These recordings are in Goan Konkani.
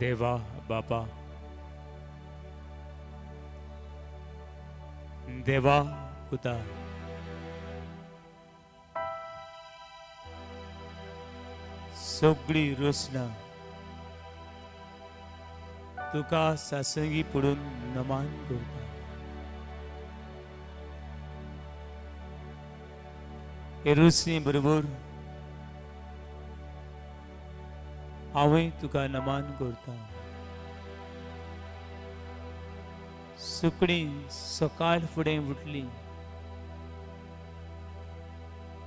देवा बापा, देवा पुता, सगळी रोसना तुका सासंगी पडून नमान करता. हे रोसणी बरोबर हांवूय तुका नमान करता. सुकणी सकाळ फुडें उठली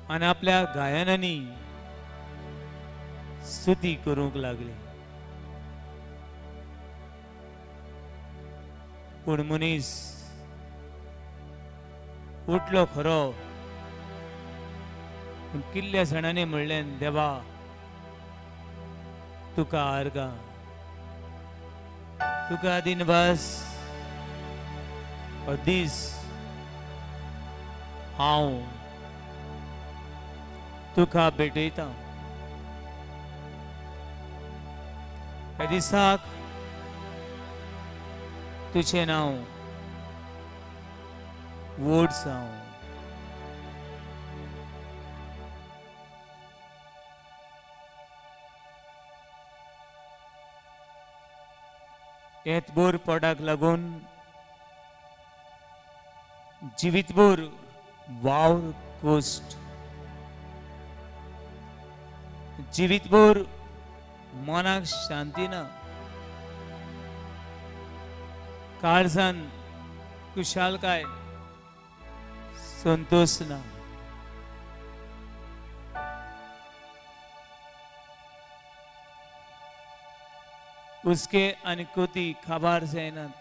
आनी आपल्या गायनांनी स्तुती करूंक लागली. पूण मनीस उठलो खरो, पूण कितल्या जाणांनी म्हणलें, देवा तुका आर्गां, तुका दिनवास, हो दीस हांव तुका भेटयता. ह्या दिसाक तुजें नांव व्हड जावं. येतभर पोटाक लागून जिवीतभर वावर कश्ट, जिवीतभर मनाक शांती ना, काळजान खुशालकाय संतोष ना. उसके आनी कोती खाबार जायनात,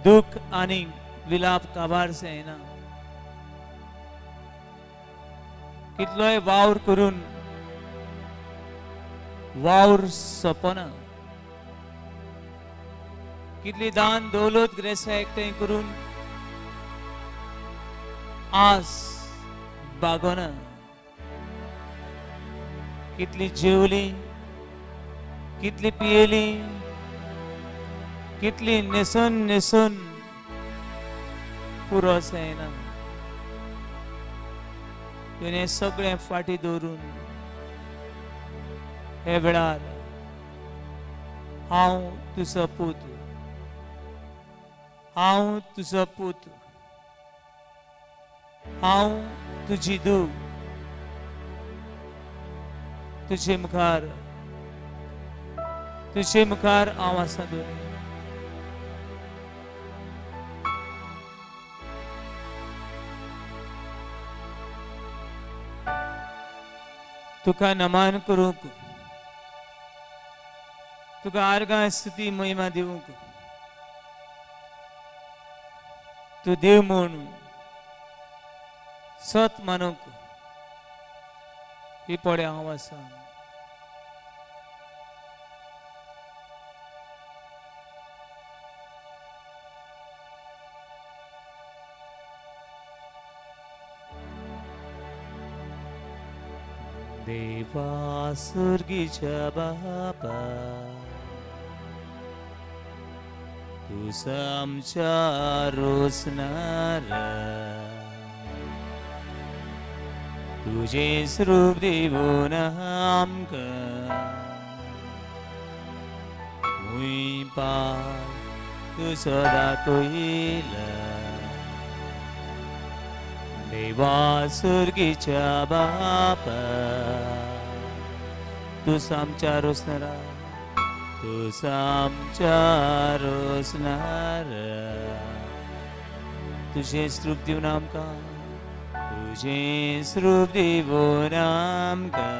दुःख आनी विलाप काबार जायना. कितलोय वावर करून वावर सोंपना, कितली दान दौलत ग्रेसा एकठांय करून आस बागोना, कितली जेवली, कितली पियेली, कितली न्हेसून न्हेसून पुरो जायना. तुवें सगळें फाटीं दवरून हे वेळार हांव तुजो पूत, हांव तुजो पूत, हांव तुजी धूव, तुजे मुखार, तुजे मुखार हांव आसा दोनी. तुका नमान करूंक, तुका आर्गां स्तुती महिमा दिवंक, तूं देव म्हूण सत मानूंक ही पडे हांव आसा. देवा सुर्गीच्या बापा, तूं आमच्या रोसणारा, तुजें रूप दिवन आमकां मुय पार तूं सदां कोयला. देवा सुर्गीच्या बापा, तूं आमच्या रोसणारा, तूं आमच्या रोसणारा, तुजें रूप दिवन आमकां, तुजें रूप दिवन आमकां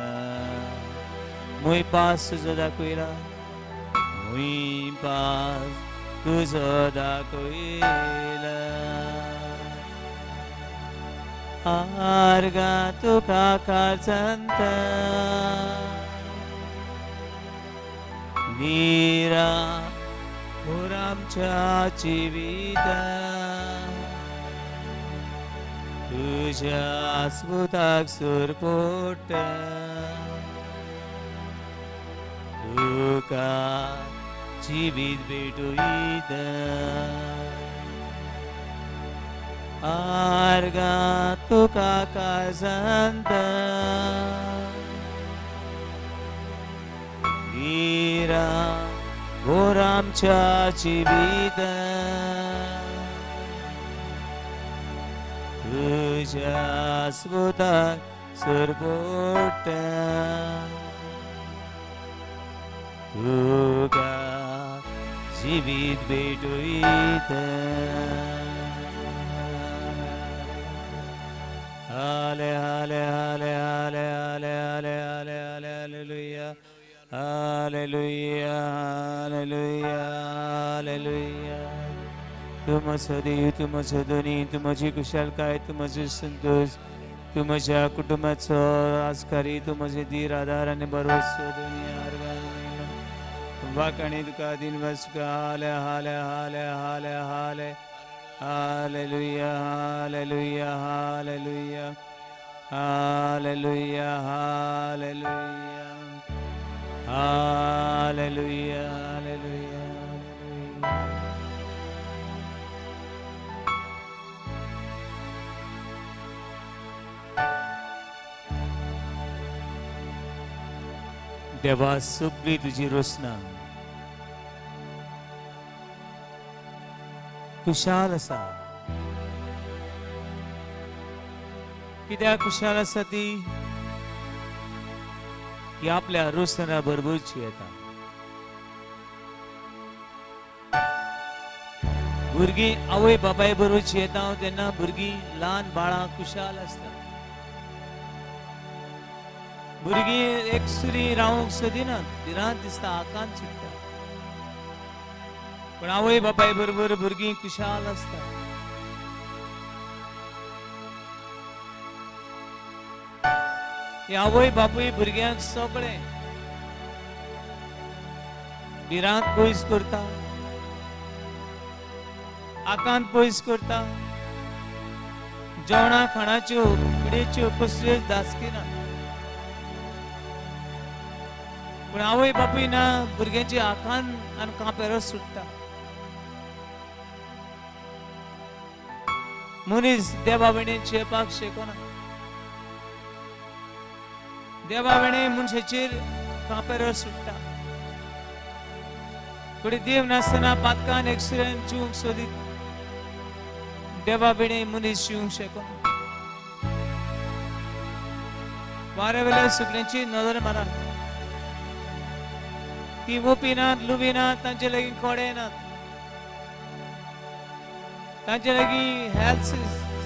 मुय पास तुजो दाखयला, मुय पास तुजो दाखयला. आर्गां तुका काळजांत निरा भर आमच्या जिवितांत, तुज्या स्मुताक सुरपोटा. तुका जिवीत भेटयता आर्गा तुका काळजांत वीरा भोर आमच्या जिवितांत तुज्या स्मृताक सरपोटा तुका जिवीत भेटयता. हाले हाले हाले हाले हाले हाले हाले हाले hallelujah hallelujah hallelujah hallelujah. तूं म्हजो देव, तूं म्हजो धनी, तूं म्हजी कुशलकाय, तूं म्हजो संतोश, तूं म्हज्या कुटुंबाचो आस्कारी, तूं म्हजे धीर आधार आनी भरवसो धनी. वाकाणी तुका दिनवास तुका. हाले हाले हाले हाले हाले hallelujah hallelujah hallelujah hallelujah hallelujah hallelujah hallelujah. देवा सगळी तुजी रोसना खुशाल आसा. कित्याक खुशाल आसा ती? की आपल्या रोसना बरोबरची येता. भुरगीं आवय बापाय बरोबरची येता तेन्ना भुरगीं ल्हान बाळां खुशाल आसता. भुरगीं एकसुरी रावंक सोदिनात, भिरांत दिसता, आकांत सुट्टा. पूण आवय बापाय बरोबर भुरगीं खुशाल आसता. आवय बापूय भुरग्यांक सगळें भिरांत पयस करता, आकांत पयस करता, जेवणा खाणाच्यो पिडेच्यो कसल्योच दासकी ना. पूण आवय बापूय ना भुरग्यांची आकांत आनी कांपेरो सुट्टा. मनीस देवा वेणेन चेपाक शकना. देवा वेणे मनशाचेर कांपेरो सुट्टा. थोडी देव नासतना पातकान एकसुऱ्यान जिवंक सोदीत देवा वेणे मनीस जिवंक शकना. वाऱ्या वेल्या सुकण्यांची नदर मारा, ती वोपिनात लुबिनात, तांचे लागीं कोडे नात, तांचे लागीं हेल्थ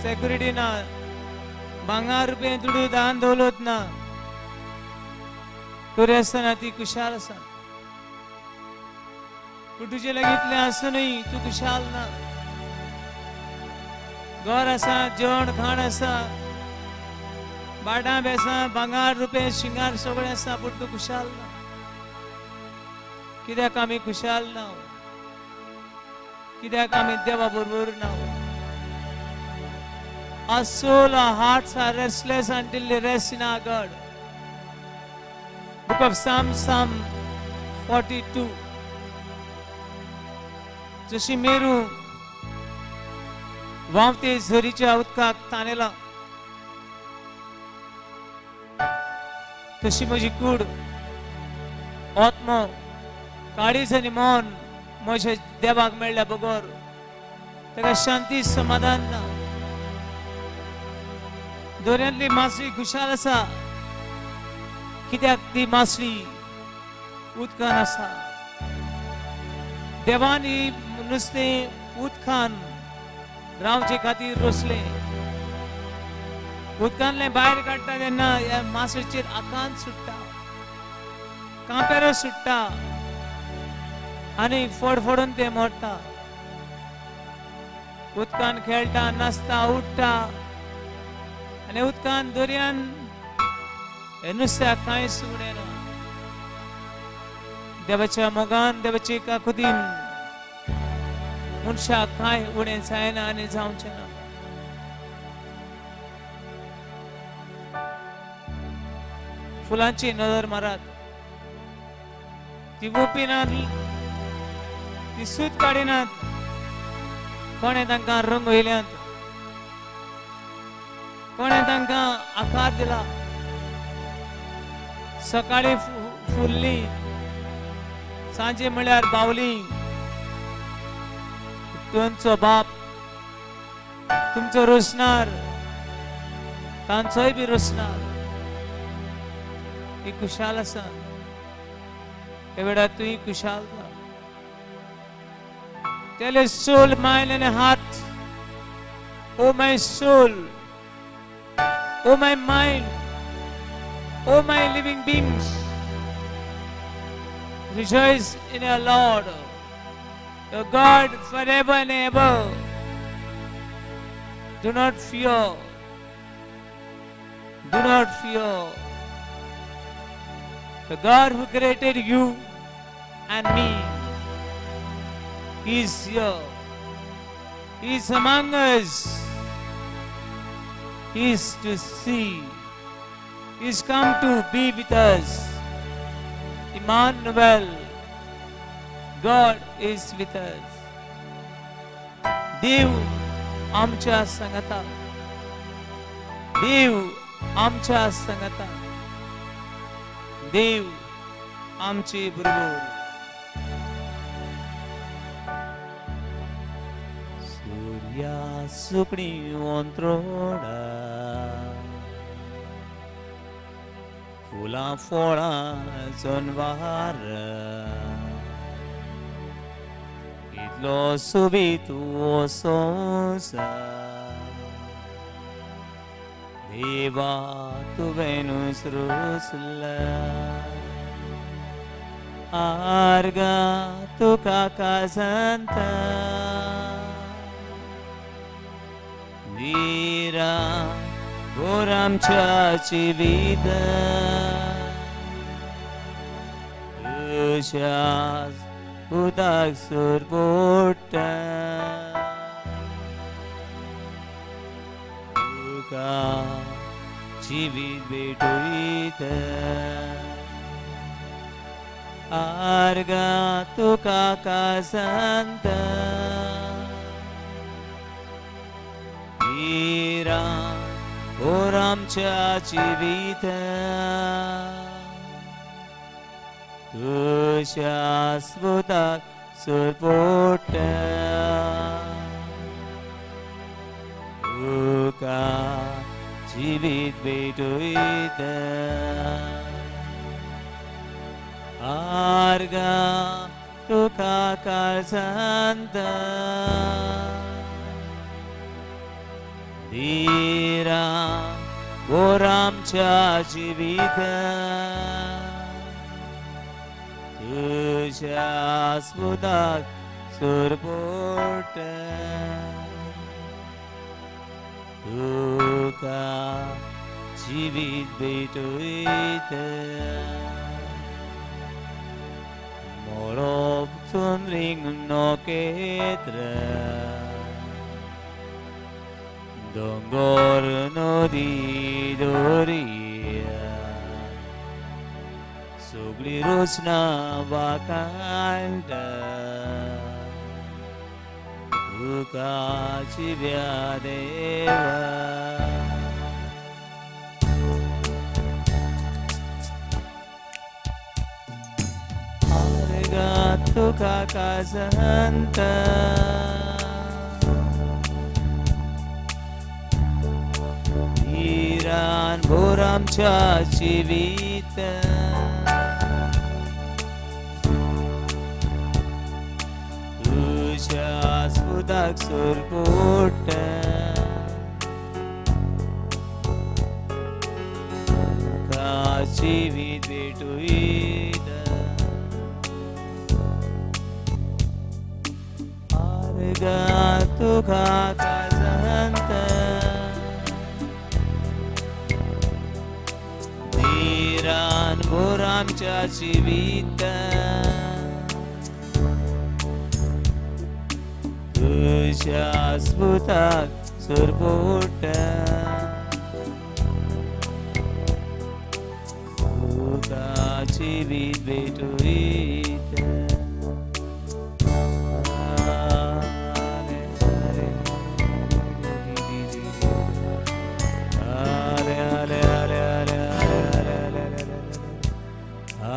सेक्युरिटी ना, भांगर रुपये दुडू दान दवलत ना, तरी आसतना ती खुशाल आसा. पूण तुजे लागीं इतलें आसुनूय तूं खुशाल ना. घर आसा, जेवण खाण आसा, भाटां बेसां, भांगर रुपये शिंगार सगळें आसा, पूण तूं खुशाल ना. कित्याक आमी खुशाल ना? कित्याक आमी देवा बरोबर ना? Our soul, our hearts are restless until they rest in our God. Book of Psalms, Psalm 42. जशी मेरू व्हांवते झरीच्या उदकाक तानेला, तशी म्हजी कूड, आत्मो, काळीज आनी मन म्हज्या देवाक मेळ्ळ्या बगर ताका शांती समाधान ना. दर्यांतली मासळी खुशाल आसा, कित्याक ती मासळी उदकान आसा. देवान ही नुस्तें उदकान रावचे खातीर रोसलें. उदकांतलें भायर काडटा तेन्ना ह्या मासळीचेर आकांत सुट्टा, कांपेरो सुट्टा आनी फडफडून ते मरता. उदकान खेळटा, नाचता, उठ्ठा आनी उदकान दर्यान हे नुस्त्याक कांयच उणें ना. देवाच्या मोगान, देवाचे काकुतीन मनशाक कांय उणें जायना आनी जावचें ना. फुलांची नदर मारात, ती वोपिनात, ती सूत काडिनात. कोणें तांकां रंग वयल्यात, कोणें तांकां आकार दिला. सकाळी फुल्ली, सांजे म्हळ्यार बावली. तुमचो बाप तुमचो रोसणार, तांचोय बी रोसणार. ती खुशाल आसा. हे वेळार तुंय खुशाल जा. Tell your soul, mind and heart, oh my soul, oh my mind, oh my living beings, rejoice in your Lord, your God forever and ever. Do not fear. Do not fear. The God who created you and me, He is here. He is among us. He is to see. He is come to be with us. Emmanuel, God is with us. देव आमच्या संगता, देव आमच्या संगता, देव आमचे बरोबर. सूर्या सुकणी अंत्रोडा, फुलां फळां जनवार, इतलो सोबीत हो संवसार. देवा तुवेंच रचला, आर्गा तुका काजंता, वीरा गोर आमच्या जिविता, तुज्याच उदक सुरपोटा, तुका जिवीत भेटयता, आर्गा तुका काजंता, वीरा गोर आमच्या जिविता, तुज्या स्मुताक सुरपोटा, तुका जिवीत भेटयता, आर्गा तुका काळजांता, धीरा गोर आमच्या जिविता, तुज्या स्मुताक सुरपोटा, तुका जिवीत भेटयता. मळब चंद्रीक नखेत्र, दोंगर नदी दर्या, सगळी रचना वाखाणटा, तुका जिव्या देवा. आर्गा तुका काजंता, धीरान भोर आमच्या जिविता, तुज्या स्फुताक सुरपोटा, तुका जिवीत भेटयता, आर्गा तुका काजंता, धीरान भोर आमच्या जिविता, तुज्या स्फुताक सुरपोटा, तुका जिवीत भेटयता.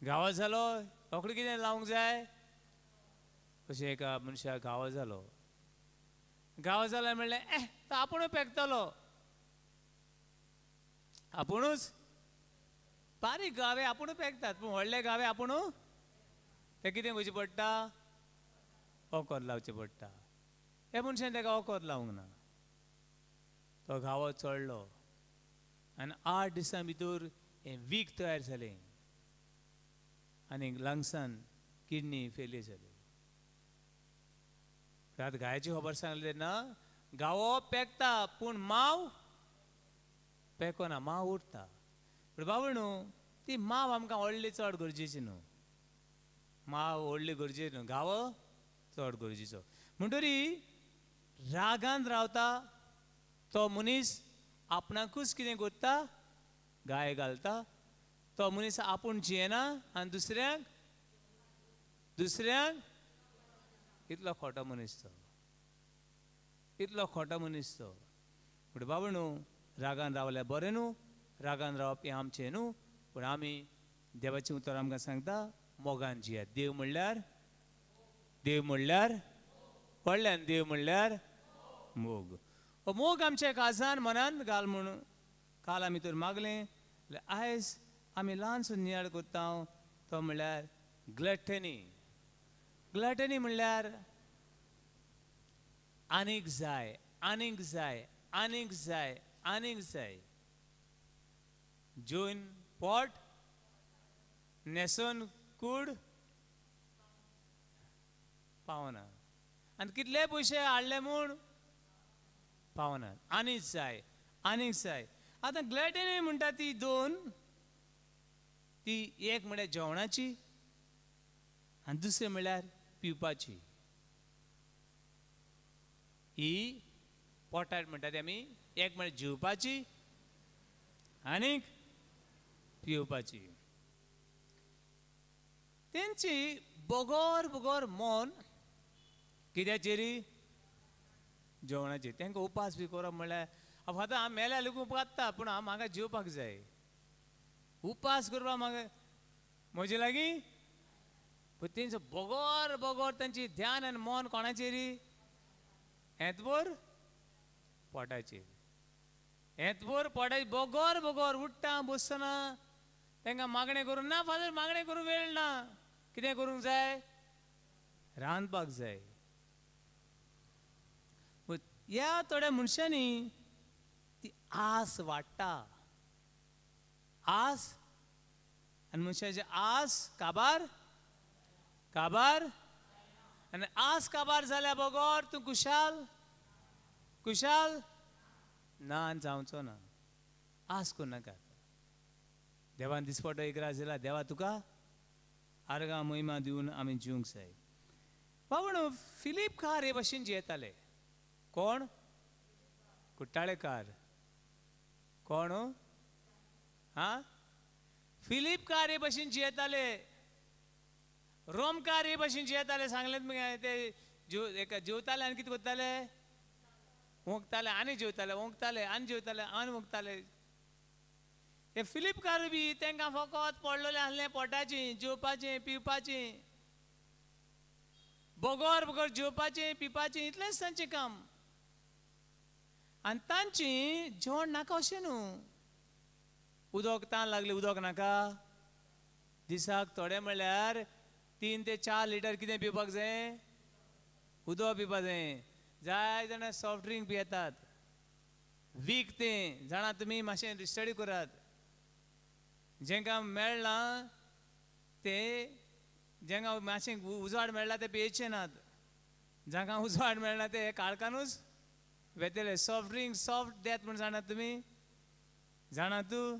घावो जालो रोखडो कितें लावंक जाय. अशें एका मनशाक घावो जालो. घावो जालो म्हणल्यार ए तो आपुणूच पेकतलो, आपुणूच. बारीक घावे आपुणूच पेकतात, पूण व्हडले घावे आपुणू ते कितें करचें पडटा, वखद लावचें पडटा. ह्या मनशान ताका वखद लावंक ना. तो घावो चडलो आनी 8 दिसां भितर हें वीख तयार जालें आनी लंग्सान किडनी फेलियर जाली. आतां घायाची खबर सांगली तेन्ना घावो पेकता पूण माव पेकना, माव उरता. पूण बाबू न्हू ती माव आमकां व्हडली चड गरजेची न्हू, माव व्हडली गरजेची न्हू, घावो चड गरजेचो. म्हणटरी रागान रावता तो मनीस आपणाकूच कितें करता, गाय घालता. तो मनीस आपूण जियेना आनी दुसऱ्यांक दुसऱ्यांक इतलो खोटो मनीस तो, इतलो खोटो मनीस तो. पूण बाबा न्हू रागान रावल्यार बरें न्हू, रागान रावप हें आमचें न्हू, पूण आमी देवाचें उतर आमकां सांगता मोगान जियात. देव म्हणल्यार, देव म्हणल्यार व्हडल्यान, देव म्हणल्यार मोग. हो मोग आमच्या काळजान मनान घाल म्हूण काल आमी तर मागलें. आयज आमी ल्हानसो नियाळ करता तो म्हणल्यार ग्लटनी. ग्लटनी म्हणल्यार आनीक जाय, आनीक जाय, आनीक जाय, आनीक जाय. जेवन पोट न्हेसून कूड पावना, आनी कितले पयशे हाडले म्हूण पावना, आनीक जाय, आनीक जाय. आतां ग्लॅटनी म्हणटा ती दोन, ती एक म्हणल्यार जेवणाची आनी दुसरें म्हणल्यार पिवपाची. ही पोटार म्हणटा ती आमी, एक म्हणल्यार जेवपाची आनीक पिवपाची. तेंची बगर बगर मन कित्याचेरी, जेवणाचेर. तांकां उपास बी करप म्हणल्यार आतां हांव मेल्या लेगून उपकारता, पूण हांव म्हाका जेवपाक जाय. उपास करपाक म्हाका म्हजे लागीं, पूण तेंचो बगर बगर तांची ध्यान आनी मन कोणाचेरी, हेतभर पोटाचेर, हेतभर पोटाचेर. बगर बगर उठ्ठा बसतना तांकां मागणें करूंक ना, फादर मागणें करूंक वेळ ना. कितें करूंक जाय, रांदपाक जाय. ह्या थोड्या मनशांनी ती आस वाडटा, आस. आनी मनशाची आस काबार काबार, आनी आस काबार जाल्या बगर तूं खुशाल खुशाल ना आनी जावचो ना. आस करूं नाका. देवान दिसपटो इकरार दिला, देवा तुका आर्गां महिमा दिवन आमी जिवंक जाय. बाबा फिलीप कार हे भशेन जियेताले. कोण? कुट्टाळेकार. कोण? हा, फिलीप कार हे भशेन जियेताले, रोमकार हे भशेन जियेताले. सांगलें मगे ते एका जेवताले आनी कितें करताले, ओंकताले आनी जेवताले, ओंकताले आनी जेवताले आनी ओंकताले. हे फिलीपकार बी तांकां फकत पडलेलें आसलें पोटाचें, जेवपाचें, पिवपाचें, बगर बगर जेवपाचें पिवपाचें, इतलेंच तांचें काम. आनी तांची जेवण नाका अशें न्हू. उदक तान लागलें, उदक नाका. दिसाक थोडे म्हणल्यार 3 ते 4 लिटर कितें पिवपाक जाय, उदक पिवपाक जाय. जाय जाणां सॉफ्ट ड्रिंक पियेतात, वीक तें जाणा तुमी मातशें स्टडी करात. जेंकां मेळ्ळां ते, जेंकां मातशें उजवाड मेळ्ळा ते पियेचे नात, जांकां उजवाड मेळना ते काळखानूच वेतले. सॉफ्ट ड्रिंक सॉफ्ट डेथ म्हूण जाणा तुमी, जाणा तूं?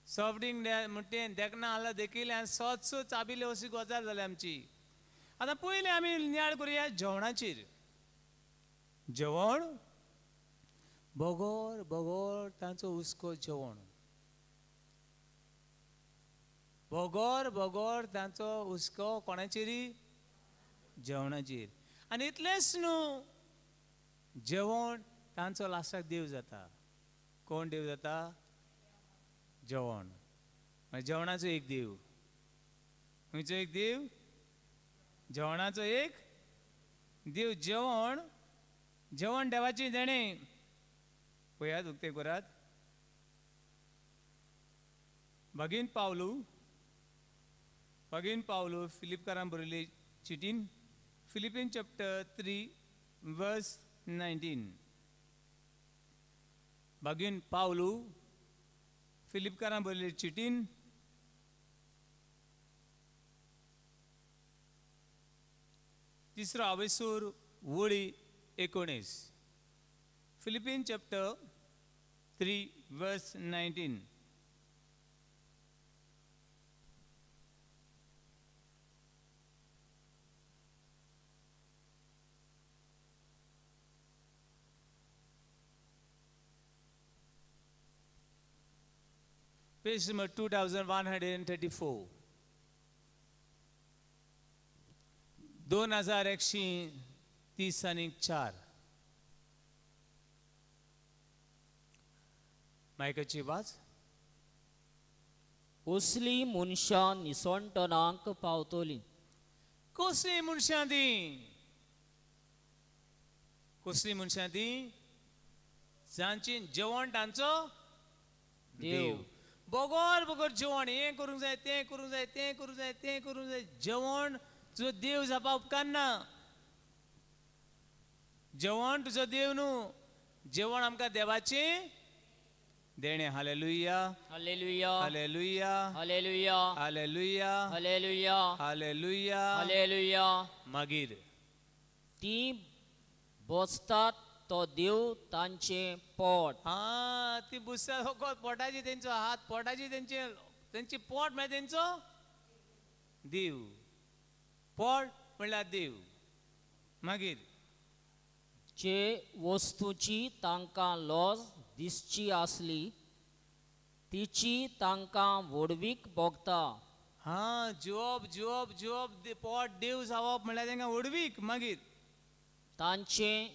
सॉफ्ट ड्रिंक म्हणटे देखना आला देखिल्लें आनी सोच चाबिल्ले अशी गजाल जाली आमची. आतां पयलीं आमी नियाळ करुया जेवणाचेर. जेवण बगर बगर तांचो हुस्को, जेवण बगर बगर तांचो हुस्को कोणाचेरी, जेवणाचेर. आनी इतलेंच न्हू, जेवण तांचो लास्टाक देव जाता. कोण देव जाता? जेवण. जेवणाचो एक देव. खंयचो एक देव? जेवणाचो एक देव. जेवण जेवण देवाचें देणें. पळयात उक्तें करात. भगीन पावलू, भगीन पावलू फिलिपकारान बरयल्ली चिटीन, फिलिपीन चॅप्टर 3 वर्स 19. भगीन पावलू फिलिपकारान बरयल्ली चिटीन तिसरो आवेसूर वळी 19. फिलिपीन चॅप्टर 3 वर्स 19. Page number 2134. 2134. मायकाची वाज. कसली मनशां निसणटणाक पावतली? कसली मनशां ती? कसली मनशां ती? जांची जेवण तांचो देव. बगर बगर जेवण, हें करूंक जाय, तें करूंक जाय, तें करूंक जाय, तें करूंक जाय. जेवण तुजो देव जावपा उपकारना. जेवण तुजो देव न्हू. जेवण आमकां देवाचें देणें. Hallelujah, hallelujah, hallelujah, hallelujah, hallelujah, hallelujah, hallelujah, hallelujah. मागीर ती बसतात तो देव तांचें पोट. हा, ती बुसतात फकत पोटाची, तेंचो हात पोटाची, तेंचे तेंची पोट म्हळ्यार तेंचो देव. पोट म्हणल्यार देव. मागीर जे वस्तूची तांकां लॉज दिसची आसली तिची तांकां व्हडवीक भोगता. हा, जेवप जेवप जेवप, पोट देव जावप म्हणल्यार तांकां व्हडवीक. मागीर तांचें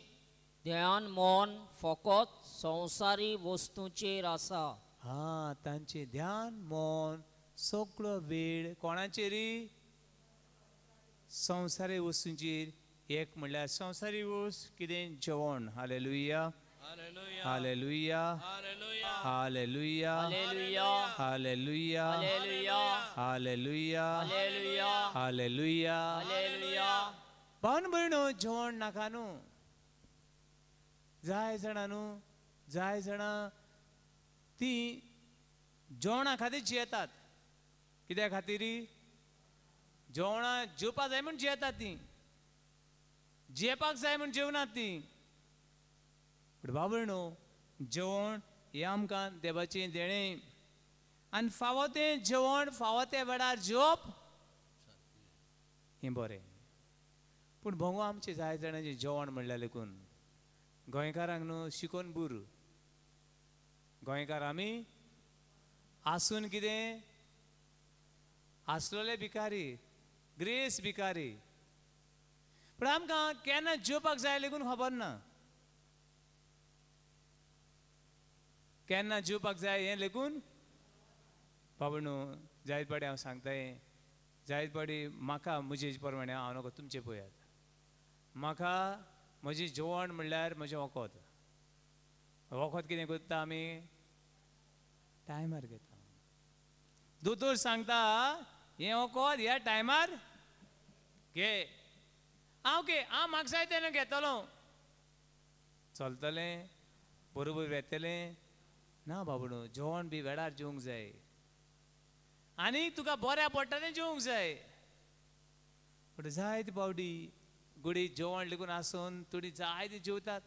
ध्यान मन फकत संवसारी वस्तूचेर आसा. हा, तांचें ध्यान मन सगळो वेळ कोणाचेर? संवसारी वस्तूंचेर. एक म्हणल्यार संवसारी वस्त कितें? जेवण. Hallelujah, hallelujah, hallelujah, hallelujah, hallelujah, hallelujah. भावन भयणो, जेवण नाका न्हू. जाय जाणां न्हू, जाय जाणां ती जेवणा खातीर जियेतात. कित्या खातीर? जेवणां जेवपा जाय म्हूण जियेतात ती. जियेपाक जाय म्हूण जेवनात ती. पूण बाबय न्हू, जेवण हें आमकां देवाचें देणें. आनी फावो तें जेवण फावो त्या वेळार जेवप हें बरें. पूण भोंगो आमचें जाय जाणांचें जेवण म्हणल्यार लेगून गोंयकारांक न्हू शिकोवन बूर. गोंयकार आमी आसून कितें आसलेले भिकारी, ग्रेस भिकारी. पूण आमकां केन्ना जेवपाक जाय लेगून खबर ना. केन्ना जेवपाक जाय हें लेगून बाबा न्हू, जायत पाडी हांव सांगता हें, जायत पाडी म्हाका म्हजे प्रमाणे हांव नको तुमचें पळयात. म्हाका म्हजें जेवण म्हणल्यार म्हजें वखद. वखद कितें करता आमी? टायमार घेता. दोतोर सांगता हें वखद ह्या टायमार घे. हांव घे, हांव म्हाका जाय तेन्ना घेतलो. चलतलें बरोबर वेतलें ना बाबा न्हू. जेवण बी वेळार जेवंक जाय आनी तुका बऱ्या पडटा तें जेवंक जाय. पूण जायते पावटी गुडी जेवण लेगून आसून थोडी जायते जेवतात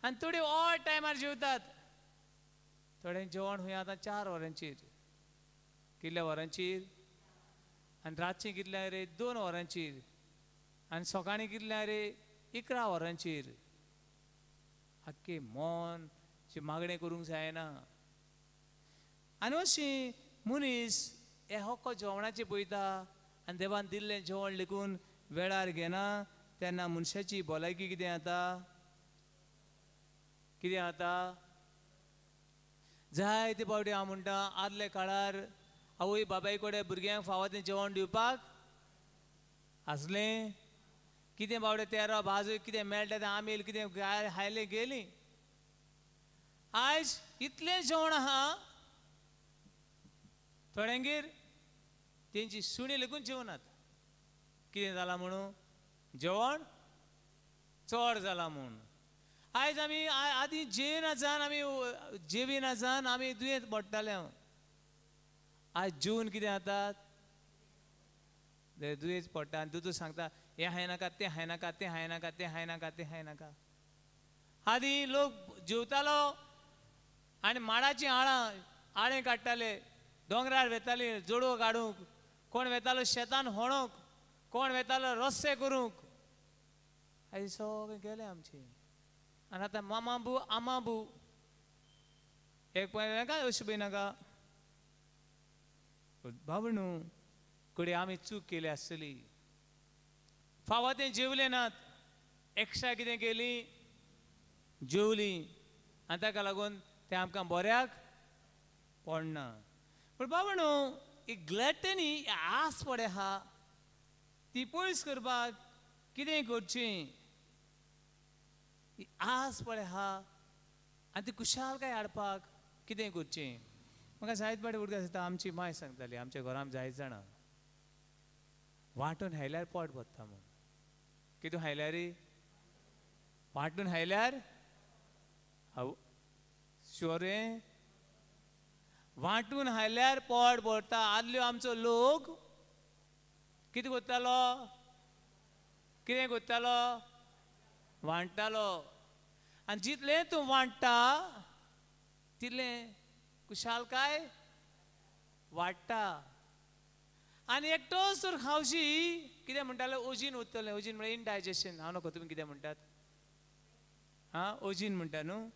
आनी थोडी ऑड टायमार जेवतात. थोड्यांक जेवण खंय आतां 4 वरांचेर, कितल्या वरांचेर? आनी रातचें कितल्या रे? 2 वरांचेर. आनी सकाळीं कितल्या रे? 11 वरांचेर. आख्खें मन मागणें करूंक जायना. आनी अशी मनीस हे हक्क जेवणाचें पळयता आनी देवान दिल्लें जेवण लेगून वेळार घेना तेन्ना मनशाची भलायकी कितें जाता? कितें जाता? जायते फावटी हांव म्हणटा आदल्या काळार आवय बापाय कडेन भुरग्यांक फावो तें जेवण दिवपाक आसलें? कितें बावडे तेरो भाजू कितें मेळटा तें आमील कितें खायलें गेलीं. आयज इतलें जेवण आहा थोड्यांगेर तेंची सुणी लेगून जेवणात. कितें जालां म्हणून? जेवण चड जालां म्हूण. आयज आमी आदीं जेवना जावन आमी जेविना जावन आमी दुयेंत पडटाले. आयज जेवन कितें जातात? दुयेंत पडटा. आनी दोतोर सांगता हें खायनाका, तें खायनाका, तें खायनाका, तें खायनाका, तें खायनाका. आदीं लोक जेवतालो आनी माडाचीं आळां आळें काडटाले, दोंगरार वेताली जोडो काडूंक, कोण वेतालो शेतान होणोंक, कोण वेतालो रस्ते करूंक. आयज सगळें गेलें आमचें. आनी आतां मामाबू आमाबू एक पळय नाका अशें पळय नाका. बाबू न्हू कडे आमी चूक केली आसतली, फावो तें जेवले नात, एक्स्ट्रा कितें केली जेवली आनी ताका लागून तें आमकां बऱ्याक पडना. पूण बाबा न्हू ही ग्लॅटनी आस पडे आहा ती पयस करपाक कितें करचें? ही आस पडे आहा आनी ती खुशालकाय हाडपाक कितें करचें? म्हाका जायत पाटी उदकां आसता. आमची माय सांगताली, आमच्या घरान जायत जाणां वांटून खायल्यार पोट भरता म्हूण. कितें खायल्यार? वांटून खायल्यार हांव शुअर रे, वांटून खायल्यार पोट भरता. आदल्यो आमचो लोक कितें करतालो? कितें करतालो? वांट्टालो. आनी जितलें तूं वांट्टा तितलें खुशालकाय वाडटा. आनी एकटोच तर खावशी कितें म्हणटाले? ओजीन उरतलें. ओजीन म्हळ्यार इनडायजेशन. हांव नको, तुमी कितें म्हणटात? आं, ओजीन म्हणटा न्हू.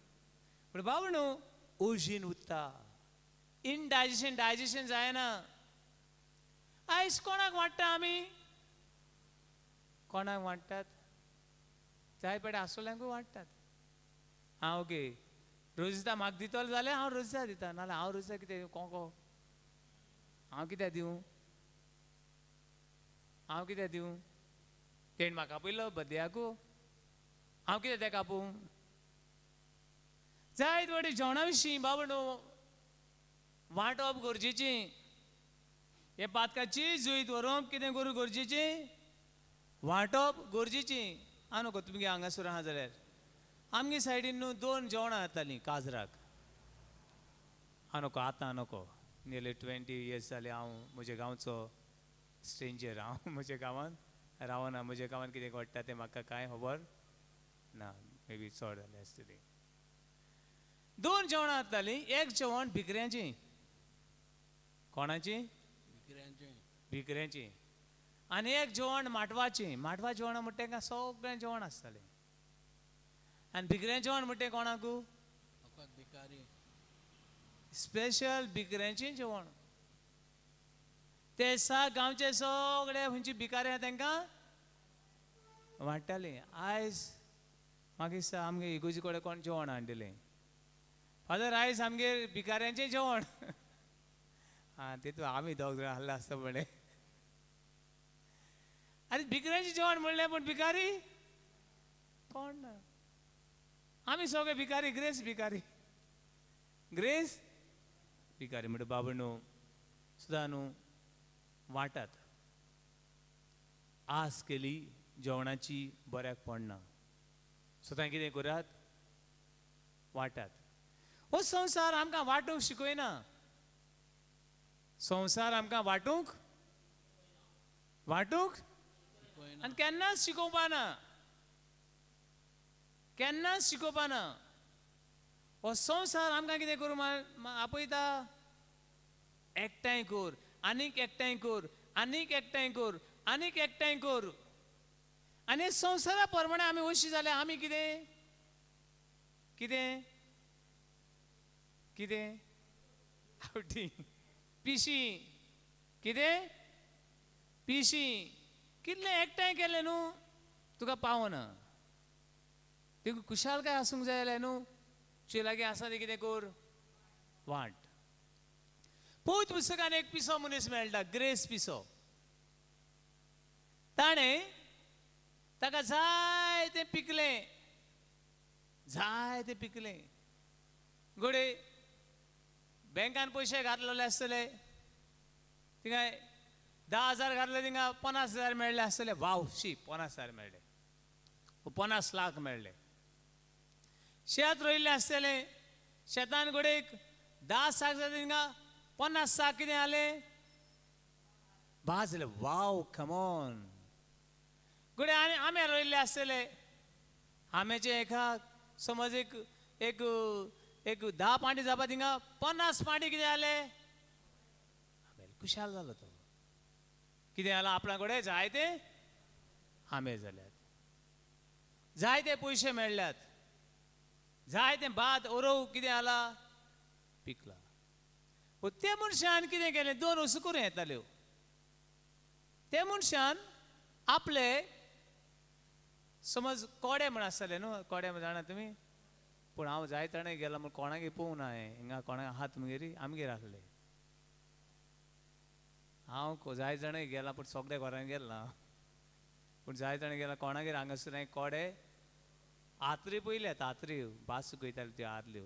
पूण बाबू न्हू ओजीन उरता, इनडायजेशन डायजेशन जायना. आयज कोणाक वांट्टा आमी? कोणाक वांट्टात? जाय पेडे आसतल्यांकूय वांट्टात. आं ओके, रोजिता म्हाका दितलो जाल्यार हांव रोजिता दिता, नाजाल्यार हांव रोजिता कितें कोंको हांव कित्याक दिवं? हांव कित्याक दिवं? तेणें म्हाका आपयलो बद्दयाकू, हांव कित्याक तेका आपोवं? जायत वाटे जेवणा विशीं बाबा न्हू वांटप गरजेचें. हे पातकाची जुयत व्हरूंक कितें करूं गरजेचें? वांटप गरजेचें. हांव नको तुमगे हांगासर आहा जाल्यार आमगे सायडीन न्हू दोन जेवणां जातालीं काजराक. हांव नको आतां नको, नियरली 20 इयर्स जाले हांव म्हज्या गांवचो स्ट्रेंजर. हांव म्हज्या गांवांत रावना, म्हज्या गांवांत कितें घडटा तें म्हाका कांय खबर ना, मे बी चड जालें आसतलें. दोन जेवणां जातालीं. एक जेवण भिकऱ्यांचें. कोणाचें? भिकऱ्यांचें. आनी एक जेवण माटवाचें. माटवा जेवणां म्हणटा तेंकां सगळें जेवण आसतालें. आनी भिकऱ्यां जेवण म्हणटा कोणाकू? स्पेशल भिकऱ्यांचें जेवण. ते सा गांवचे सगळे खंयची भिकारी आहा तेंकां वांट्टालीं. आयज मागीर दिसता आमगे इगोजी कडेन कोण जेवण हाडिल्लें, फादर आयज आमगेर भिकाऱ्यांचें जेवण. आं, तितून आमी दोग जाणां आहले आसता म्हणलें. आनी भिकऱ्यांचें जेवण म्हणलें, पूण भिकारी कोण ना. आमी सगळे भिकारी, ग्रेस भिकारी, ग्रेस भिकारी. म्हणटा बाबा न्हू सुद्दां न्हू वांटात. आस केली जेवणाची बऱ्याक पडना, सो कितें करात? वांटात. हो संवसार आमकां वांटूंक शिकयना. संवसार आमकां वांटूंक वांटूंक आनी केन्नाच शिकोवपा ना, केन्नाच शिकोवपा ना. हो संवसार आमकां कितें करूं आपयता? एकठांय कर, आनीक एकठांय कर, आनीक एकठांय कर, आनीक एकठांय कर. आनी संवसारा प्रमाणे आमी अशी जाल्यार आमी कितें कितें कितें आवटी पिशी, कितें पिशी. कितलें एकठांय केलें न्हू तुका पावना. तुका खुशालकाय आसूंक जाय जाल्यार न्हू तुजे लागीं आसा तें कितें कर? वांट. पवित्र पुस्तकान एक पिसो मनीस मेळटा, ग्रेस पिसो. ताणें ताका जाय तें पिकलें, जाय तें पिकलें. घडये बँकान पयशे घातलेले आसतले, थिंगा 10,000 घातले, थिंगा 50,000 मेळ्ळे आसतले. वाव शी, 50,000 मेळ्ळे, 50 लाख मेळ्ळे. शेत रोयिल्लें आसतलें, शेतान घडये 10 साक जाता, थिंगा 50 साक कितें जालें, भाजले. वाव कमॉन. घडये आनी आंबे रोयिल्ले आसतले, आंब्याचे एका समज एक एक एक 10 पांटी जावपा, थिंगा 50 पांटी कितें जालें, खुशाल जालो तो. कितें जालां, आपणा कडेन जायते आंबे जाल्यात, जायते पयशे मेळ्ळ्यात, जायते भात ओरोव कितें जाला, पिकला. ते मनशान कितें केलें, 2 वस्तू करूं येताल्यो. ते मनशान आपले समज कोडे म्हण आसताले न्हू, कोडे म्हण जाणा तुमी, पूण हांव जायते जाणां गेला म्हूण कोणागेर पळोवंक ना हांवें, हिंगा कोणाक आहा तुमगेर, आमगेर आसले. हांव जायते जाणां गेला पूण सगळ्या घरान गेल ना, पूण जायते जाणां गेला कोणागेर हांगासर हांवें कोडे आत्री पळयल्यात, आत्री भात सुकयताल्यो त्यो आदल्यो,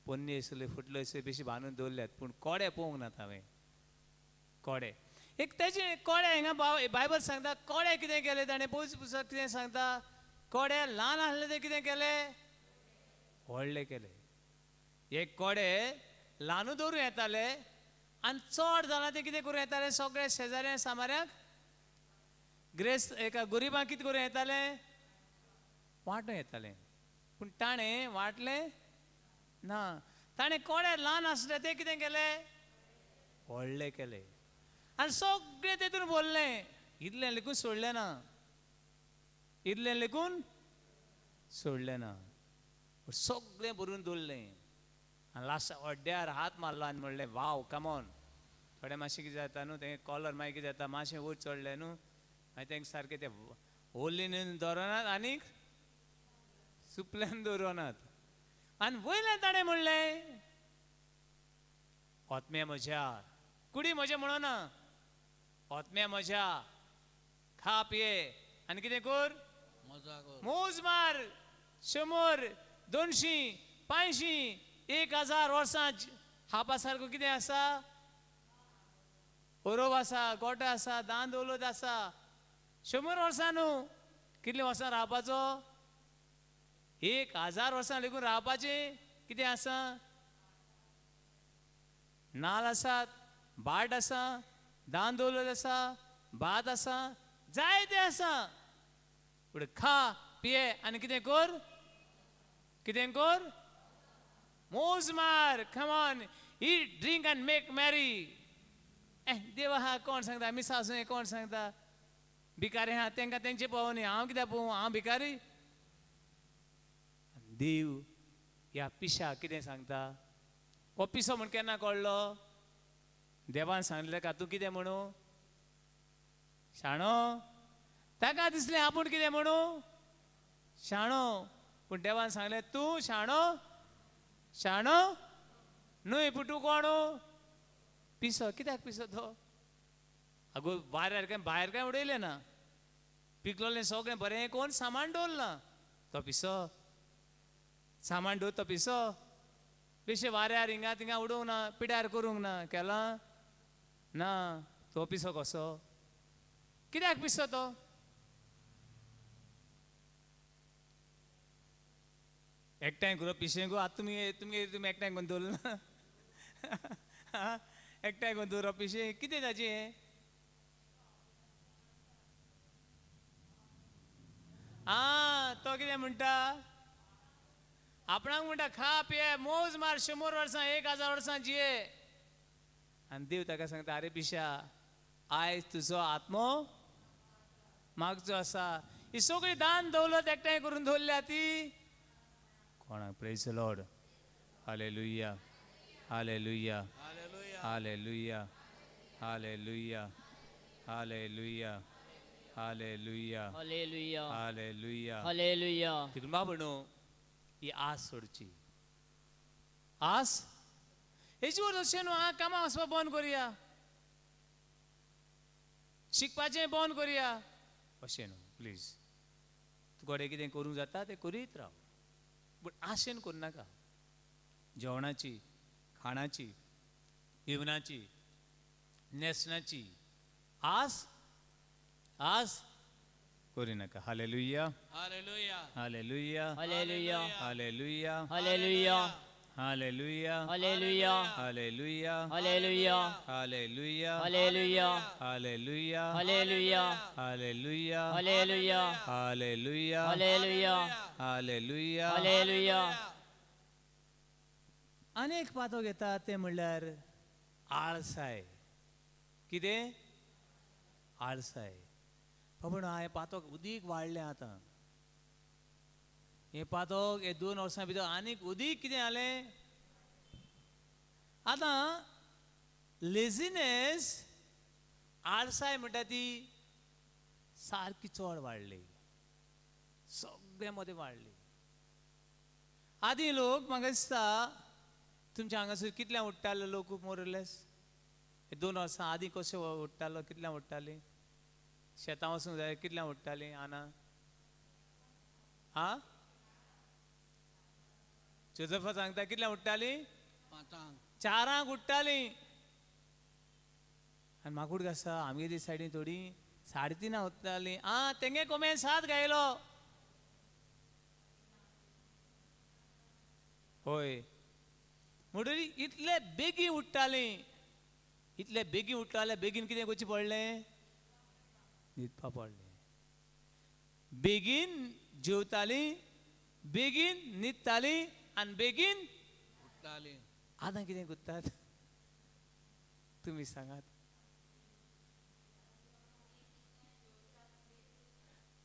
पोन्नी आसल्यो, फुटल्यो आसल्यो, बेशी बांदून दवरल्यात, पूण कोडे पळोवंक नात हांवें. कोडे एक तेजे कोडे हिंगा बायबल सांगता, कोडे कितें केलें ताणें, पवित्र पुस्तक कितें सांगता, कोडे ल्हान आसले ते कितें केलें, व्हडले केले. एक कोडे ल्हानू दवरूं येताले आनी चड जालां ते कितें करूं येताले, सगळे शेजाऱ्या सामाऱ्यांक, ग्रेस एका गरिबांक कितें करूं येतालें, वांटूं येतालें. पूण ताणें वांटलें ना. ताणें कोडे ल्हान आसले ते कितें केलें, व्हडले केले आनी सगळें तेतून भरलें. इतलें लेगून सोडलें ना, इतलें लेगून सोडलें ना, सगळें भरून दवरलें. आनी लास्ट अड्ड्यार हात मारलो आनी म्हणलें वाव कमॉन. थोडे मातशें कितें जाता न्हू, तें कॉलर मागीर कितें जाता, मातशें वयर चडलें न्हू, मागीर तेंका सारकें तें ओलीन दवरनात आनीक सुपल्यान दवरनात. आनी वयल्यान ताणें म्हणलें, आत्म्या म्हज्या, कुडी म्हज्या म्हणना, आत्म्या म्हज्या, खा पिये आनी कितें कर, मोज मार, 100, 200, 500, 1000 वर्सां खावपा सारको कितें आसा, ओरोब आसा, गोटो आसा, दान दौलत आसा. 100 वर्सां न्हू, कितलीं वर्सां रावपाचो, 1000 वर्सां लेगून रावपाचें कितें आसा, नाल आसात, भाट आसा, दान दौलत आसा, भात आसा, जायते आसा. पूण खा पिये आनी कितें कर, कितें कर, मोज मार, come on, eat, drink and make merry. देव आहा कोण सांगता, मिसां आसूं कोण सांगता, भिकारी आहा तेंकां तेंचे पळोवं न्ही, हांव कित्याक पळोवं, हांव भिकारी. देव ह्या पिशाक कितें सांगता, हो पिसो म्हूण केन्ना कळ्ळो, देवान सांगलें ताका तूं कितें म्हणू, शाणो. ताका दिसलें आपूण कितें म्हणू, शाणो. पूण देवान सांगलें तूं शाणो, शाणो न्हय, पूण तूं कोण, पिसो. कित्याक पिसो तो, आगो वाऱ्यार काय भायर काय उडयलें ना, पिकलोलें सगळें बरें कोण सामान दवरलां, तो पिसो, सामान दवर तो पिसो, बेशे वाऱ्यार हिंगा थिंगा उडोवंक ना, पिड्यार करूंक ना, केलां ना, तो पिसो कसो, कित्याक पिसो तो. एकठांय करूं पिशें गो, आतां तुमी तुमगेर तुमी एकठांय करून दवरलें ना, एकठांय करून दवरप पिशें कितें ताचें. आं तो कितें म्हणटा, आपणाक म्हणटा खा पिये मोज मार, 100 वर्सां, 1000 वर्सां जिये. आनी देव ताका सांगता, आरे पिशा, आयज तुजो आत्मो मागचो आसा, ही सगळी दान दौलत एकठांय करून दवरल्या ती कोणाक. Praise the Lord, hallelujah, hallelujah, hallelujah, hallelujah, hallelujah, hallelujah, hallelujah, hallelujah, hallelujah. तिकडून बाबा न्हू ही आस सोडची, आस. हेजी वर अशें न्हू आं कामां वचपा बंद करुया, शिकपाचें बंद करुया, अशें न्हू. प्लीज तुका कितें करूंक जाता तें करीत राव, बट आशेन करनाका. जेवणाची, खाणाची, जेवणाची, न्हेसणाची आस आस करिनाका. Hallelujah, hallelujah, hallelujah, hallelujah, hallelujah, hallelujah, hallelujah, hallelujah, hallelujah, hallelujah, hallelujah, hallelujah, hallelujah, hallelujah, hallelujah, hallelujah, hallelujah, hallelujah, hallelujah, hallelujah. अनेक पातो घेता ते म्हणल्यार आळसाय. कितें आळसाय? बाबा हें पातक उदीक वाडलें आतां, हें पातक हे 2 वर्सां भितर आनीक उदीक कितें जालें आतां. लेजिनेस, आळसाय म्हणटा ती सारकी चड वाडली, सगळ्या मदें वाडली. आदीं लोक म्हाका दिसता तुमच्या हांगासर कितल्या उठ्ठाले लोक मोरलेस हे 2 वर्सां आदीं कशें उठ्ठालो, कितल्या उठ्ठालीं शेतां वचूंक जाय, कितल्या उठ्ठालीं आना? आं जोजफा सांगता कितल्या उठ्ठालीं? 5. 4 उठ्ठालीं. आनी म्हाका आसा आमगेली सायडीन थोडी 3:30 उठ्ठालीं. आं तेंगे कोमेन 7 गायलो. हय, म्हणटरी इतले बेगीन उठ्ठालीं, इतले बेगीन उठ्ठाले, बेगीन कितें करचें पडलें? न्हिदपा पडलें. बेगीन जेवतालीं, बेगीन न्हिदतालीं आनी बेगीन उठ्ठालीं. आतां कितें करतात तुमी सांगात?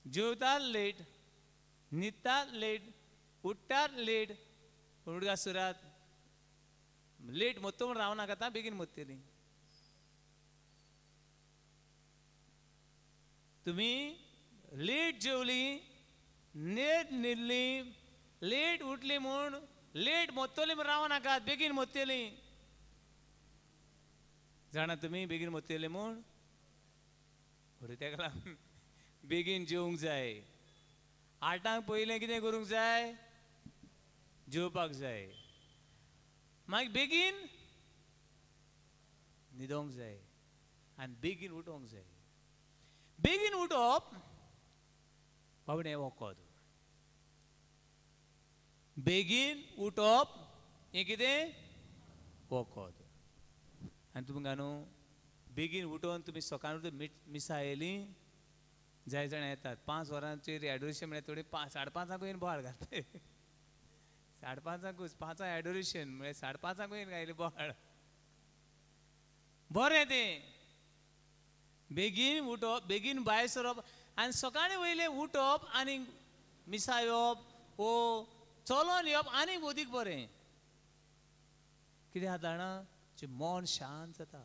जेवतात लेट, न्हिदतात लेट, उठ्ठात लेट. उडगा सुरात लेट मोत्तो म्हूण रावनाका, आतां बेगीन मोत्तलीं तुमी. लेट जेवली, लेट न्हिदली, लेट उठली म्हूण लेट मोत्तली म्हूण रावनाकात, बेगीन मोत्तली. जाणा तुमी बेगीन मोत्तली म्हूण? तेका लागून बेगीन जेवंक जाय. 8 पयलें कितें करूंक जाय? जेवपाक जाय. मागीर बेगीन न्हिदोंक जाय आनी बेगीन उठोंक जाय. बेगीन उठप बाबडे हें वखद. बेगीन उठप हें कितें? वखद. आनी तुमकां न्हू बेगीन उठोवन तुमी सकाळीं उठून मिसां येयलीं, जाय जाणां येतात 5 वरांचेर एडोरेशन म्हळ्यार थोडी 5:30 येवन बोवाळ घालता. 5:30 5 एडोरेशन म्हळ्यार 5:30 येवन घायली बोवाळ. बरें तें बेगीन उठप, बेगीन भायर सरप आनी सकाळीं वयलें उठप आनी मिसा येवप वो चलोन येवप आनी वदीक बरें. कितें आसा जाणा? मन शांत जाता,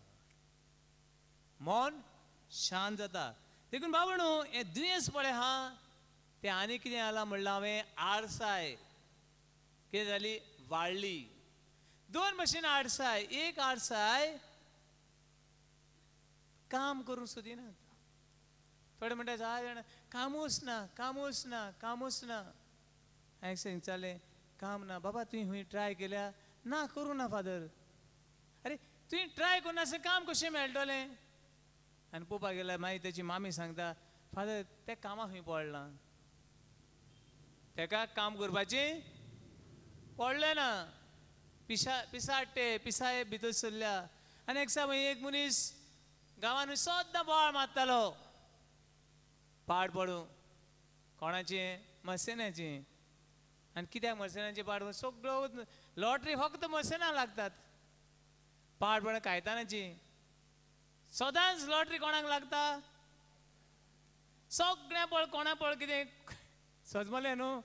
मन शांत जाता. देखून बाबा न्हू हें दुयेंस पळय आहा तें आनी कितें जालां म्हणलां हांवें? आळसाय कितें जाली? वाडली. 2 भशेन आळसाय. एक आळसाय काम करूंक सोदिनात. थोडे म्हणटा जाय जाणा कामूच ना, कामूच ना, कामूच ना. हांवें सांगतालें काम ना बाबा, तुवें खंय ट्राय केल्या? ना, करूं ना फादर. अरे तुवें ट्राय करूं काम कशें मेळटलें? आनी पळोवपाक गेल्यार मागीर तेची मामी सांगता, फादर तें कामाक खंय पडलां, तेका काम करपाचें पडलें ना. पिशा पिसाटे पिसाय भितर सरल्या. आनी एक दिसा एक मनीस गांवान सद्दां बोवाळ मारतालो, पाड पडूं. कोणाचें? मर्सेनाचें. आनी कित्याक मर्सेनाचें पाड पडूं? सगळो लॉटरी फक्त मर्सेना लागतात. पाड पडूं कायतानाची. सदांच लॉटरी कोणाक लागता? सगळ्या पळ कोणा पळ कितें सजमलें न्हू,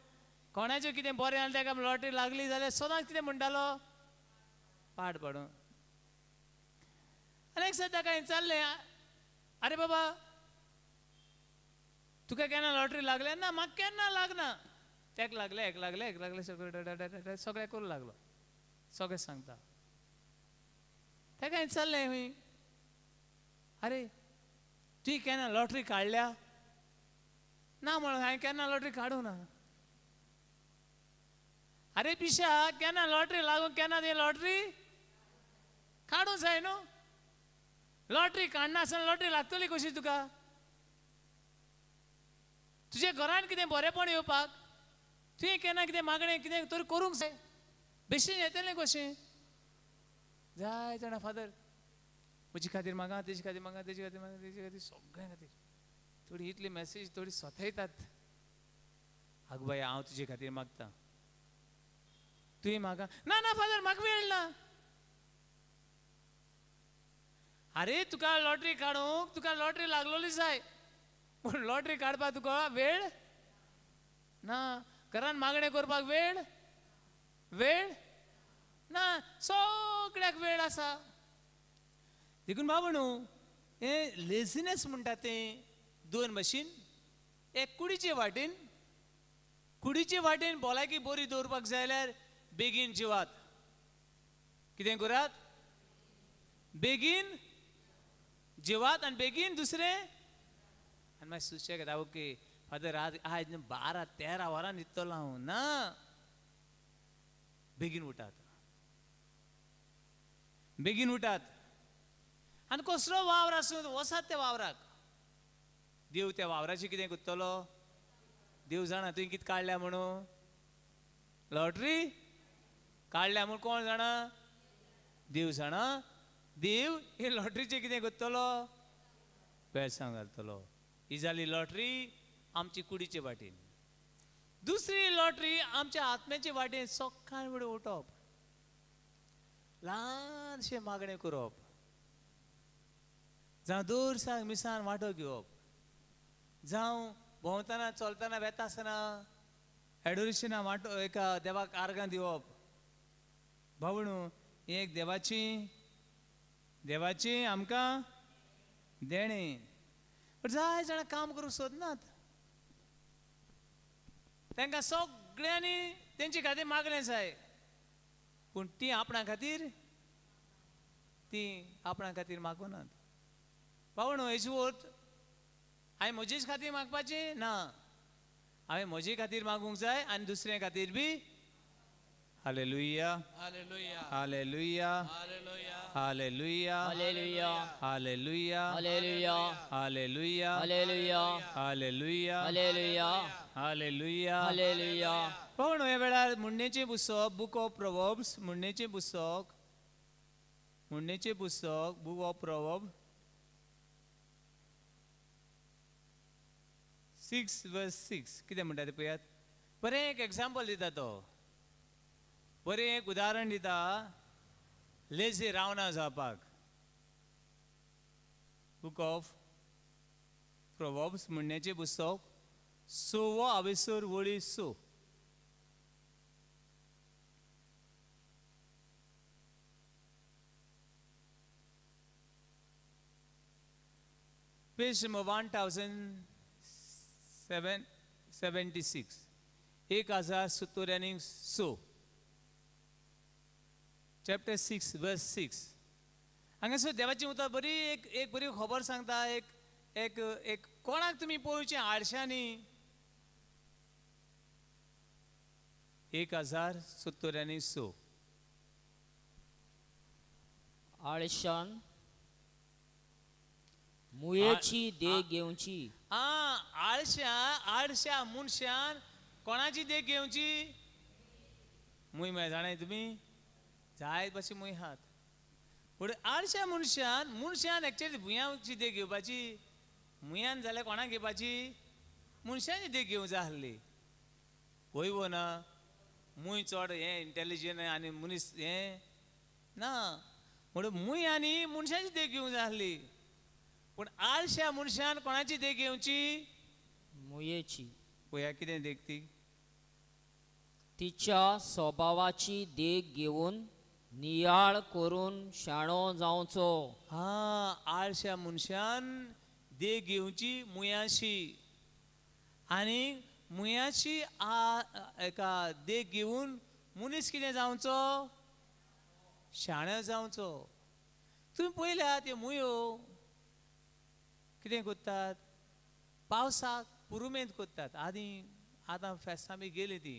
कोणाचें कितें बरें जालें ताका लॉटरी लागली जाल्यार सदांच कितें म्हणटालो? पाड पडूं. आनी एक सद्दां ताका विचारलें, आरे बाबा तुका केन्ना लॉटरी लागल्या? ना, म्हाका केन्ना लागना. तेक लागलें, एक लागलें, एक लागलें, सगळें सगळें करूंक लागलो, सगळें सांगता. ताका हांवें चल्लें खंय, अरे तुवें केन्ना लॉटरी काडल्या? ना म्हणून हांवें केन्ना लॉटरी काडूं ना. अरे पिशा, केन्ना लॉटरी लागून केन्ना ती लॉटरी काडूं जाय न्हू. लॉटरी काडना आसतना लॉटरी लागतली कशी तुका? तुजे घरान कितें बरेंपण येवपाक तुवें केन्ना कितें मागणें कितें तरी करूंक जाय, बेश्टें येतलें कशें? जाय जाणा फादर म्हजे खातीर मागा, तेजे खातीर मागा, तेजे खातीर मागा, तेजे खातीर, सगळ्यां खातीर. थोडी इतली मॅसेज थोडी सथयतात. आगो बाय हांव तुजे खातीर मागता, तुवें मागा. ना ना फादर म्हाका वेळ ना. अरे तुका लॉटरी काडूंक तुका लॉटरी लागलोली जाय, पूण लॉटरी काडपाक तुका वेळ ना, घरान मागणें करपाक वेळ वेळ ना, सगळ्याक वेळ आसा. देखून बाबा न्हू हें लेझिनेस म्हणटा तें दोन भाशेन, एक कुडीचे वाटेन, कुडीचे वाटेन भलायकी बरी दवरपाक जाय जाल्यार बेगीन जिवात. कितें करात? बेगीन जिवात आनी बेगीन दुसरें. आनी मागीर सुशेग येता, ओके फादर आज आज 12-13 वरां न्हिदतलो हांव. ना, बेगीन उठात, बेगीन उठात. आनी कसलो वावर आसूं वसात त्या वावराक. देव त्या वावराची कितें करतलो? देव जाणा तुवें कितें काडल्या म्हणून, लॉटरी काडल्या म्हूण कोण जाणा? देव जाणा. देव हे लॉटरीचें कितें करतलो? बेळसांव घालतलो. ही जाली लॉटरी आमची कुडीचे वाटेन. दुसरी लॉटरी आमच्या आत्म्याचे वाटेन, सकाळ फुडें उठप, ल्हानशें मागणें करप, जावं दर मिसान वांटो घेवप, जावं भोंवतना चलतना वेता आसतना एडोरेशना वांटो एका देवाक आर्गां दिवप. भावणू हें एक देवाची देवाची आमकां देणें. पण जाय जाणां काम करूंक सोदनात, तांकां सगळ्यांनी तेंचे खातीर मागणें जाय, पूण ती आपणा खातीर ती आपणा खातीर मागूनात. पावणो हेची वोत हांवें म्हजेच खातीर मागपाचें ना, हांवें म्हजे खातीर मागूंक जाय आनी दुसऱ्या खातीर बी. Hallelujah, hallelujah, hallelujah, hallelujah, hallelujah, hallelujah, hallelujah, hallelujah, hallelujah, hallelujah, hallelujah, hallelujah, hallelujah, hallelujah. पावणो ह्या वेळार म्हणणेचें पुस्तक, बूक ऑफ प्रोवर्ब्स, म्हणणेचें पुस्तक, म्हणणेचें पुस्तक, बूक ऑफ प्रोवर्ब 6:6 कितें म्हणटा तें पळयात. बरें एक एग्जाम्पल दिता तो, बरें एक उदाहरण दिता लेजी रावना जावपाक. बूक ऑफ प्रोवर्ब्स म्हणण्याचें पुस्तक 6:6. Page number 1076, 1076, chapter 6 verse 6. हांगासर देवाची उतर बरी एक एक बरी खबर सांगता. एक एक एक कोणाक तुमी पळोवचें आडशांनी. 1076. आळशान मुयेची देख घेवची. आ आळशा, आळशा मनशान कोणाची देख घेवची? मुय म्हळ्यार जाणाय तुमी, जायत भाशेन मुय हात. पूण आळशा मनशान, मनशान एक्चुअली भुंयाची देख घेवपाची. मुयान जाल्यार कोणाक घेवपाची? मनशाची देख घेवंक जाय आसली. वय वो ना मूय चड हें इंटेलिजंट आनी मनीस हें ना, म्हणून मूय आनी मनशाची देख घेवंक जाय आसली. पूण आळशा मनशान कोणाची देख घेवची? मुयेची. पळया कितें देख ती? तिच्या स्वभावाची देख घेवन नियाळ करून शाणो जावचो. हा, आळशा मनशान देख घेवची मुयाशी, आनी मुयाशी एका देख घेवन मनीस कितें जावचो? शाणो जावचो. तुमी पळयल्यात त्यो मुयो कितें करतात, पावसाक पुरुमेंत करतात. आदीं आतां फेस्तां बी गेली ती,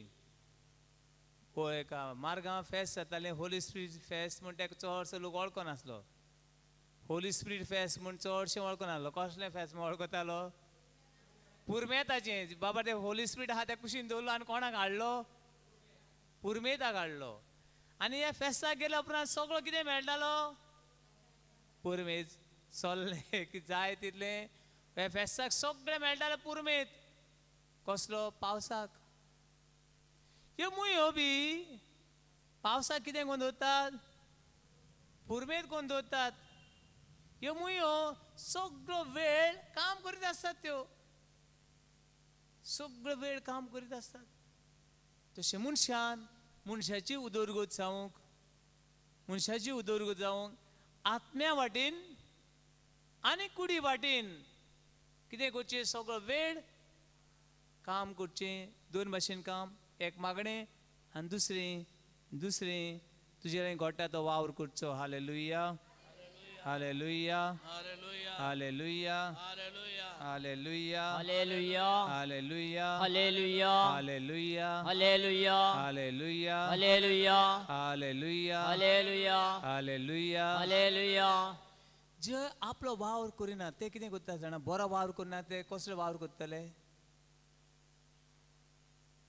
एका मार्गां फेस्त जातालें, होली स्पिरीट फेस्त म्हण तेका चडसो लोक वळखनासलो. होली स्पिरीट फेस्त म्हूण चडशें वळखनासलो. कसलें फेस्त म्हूण वळखतालो? पुरुमेंताचें. बाबा ते होली स्पिरीट आहा त्या कुशीन दवरलो आनी कोणाक हाडलो? पुरुमेंताक हाडलो. आनी ह्या फेस्ताक गेल्या उपरांत सगळो कितें मेळटालो? पुरुमेंत सोल्लें की जाय तितलें ह्या फेस्ताक सगळें मेळटालें पुरुमेंत. कसलो? पावसाक. ह्यो मुयो बी पावसाक कितें करून दवरतात? पुरुमेंत करून दवरतात. ह्यो मुयो सगळो वेळ काम करीत आसतात, त्यो सगळो वेळ काम करीत आसतात. तशें मनशान मनशाची उदरगत जावंक, मनशाची उदरगत जावंक आत्म्या वाटेन आनी कुडी वाटेन कितें करचें? सगळो वेळ काम करचें. दोन भाशेन काम, एक मागणें आनी दुसरें दुसरें तुजे घडटा तो वावर करचो. Hallelujah, hallelujah, hallelujah, hallelujah, hallelujah, hallelujah, hallelujah, hallelujah, hallelujah, hallelujah, hallelujah, hallelujah, hallelujah, hallelujah, hallelujah. जे आपलो वावर करिना ते कितें करता जाणा? बरो वावर करिना ते कसलो वावर करतले?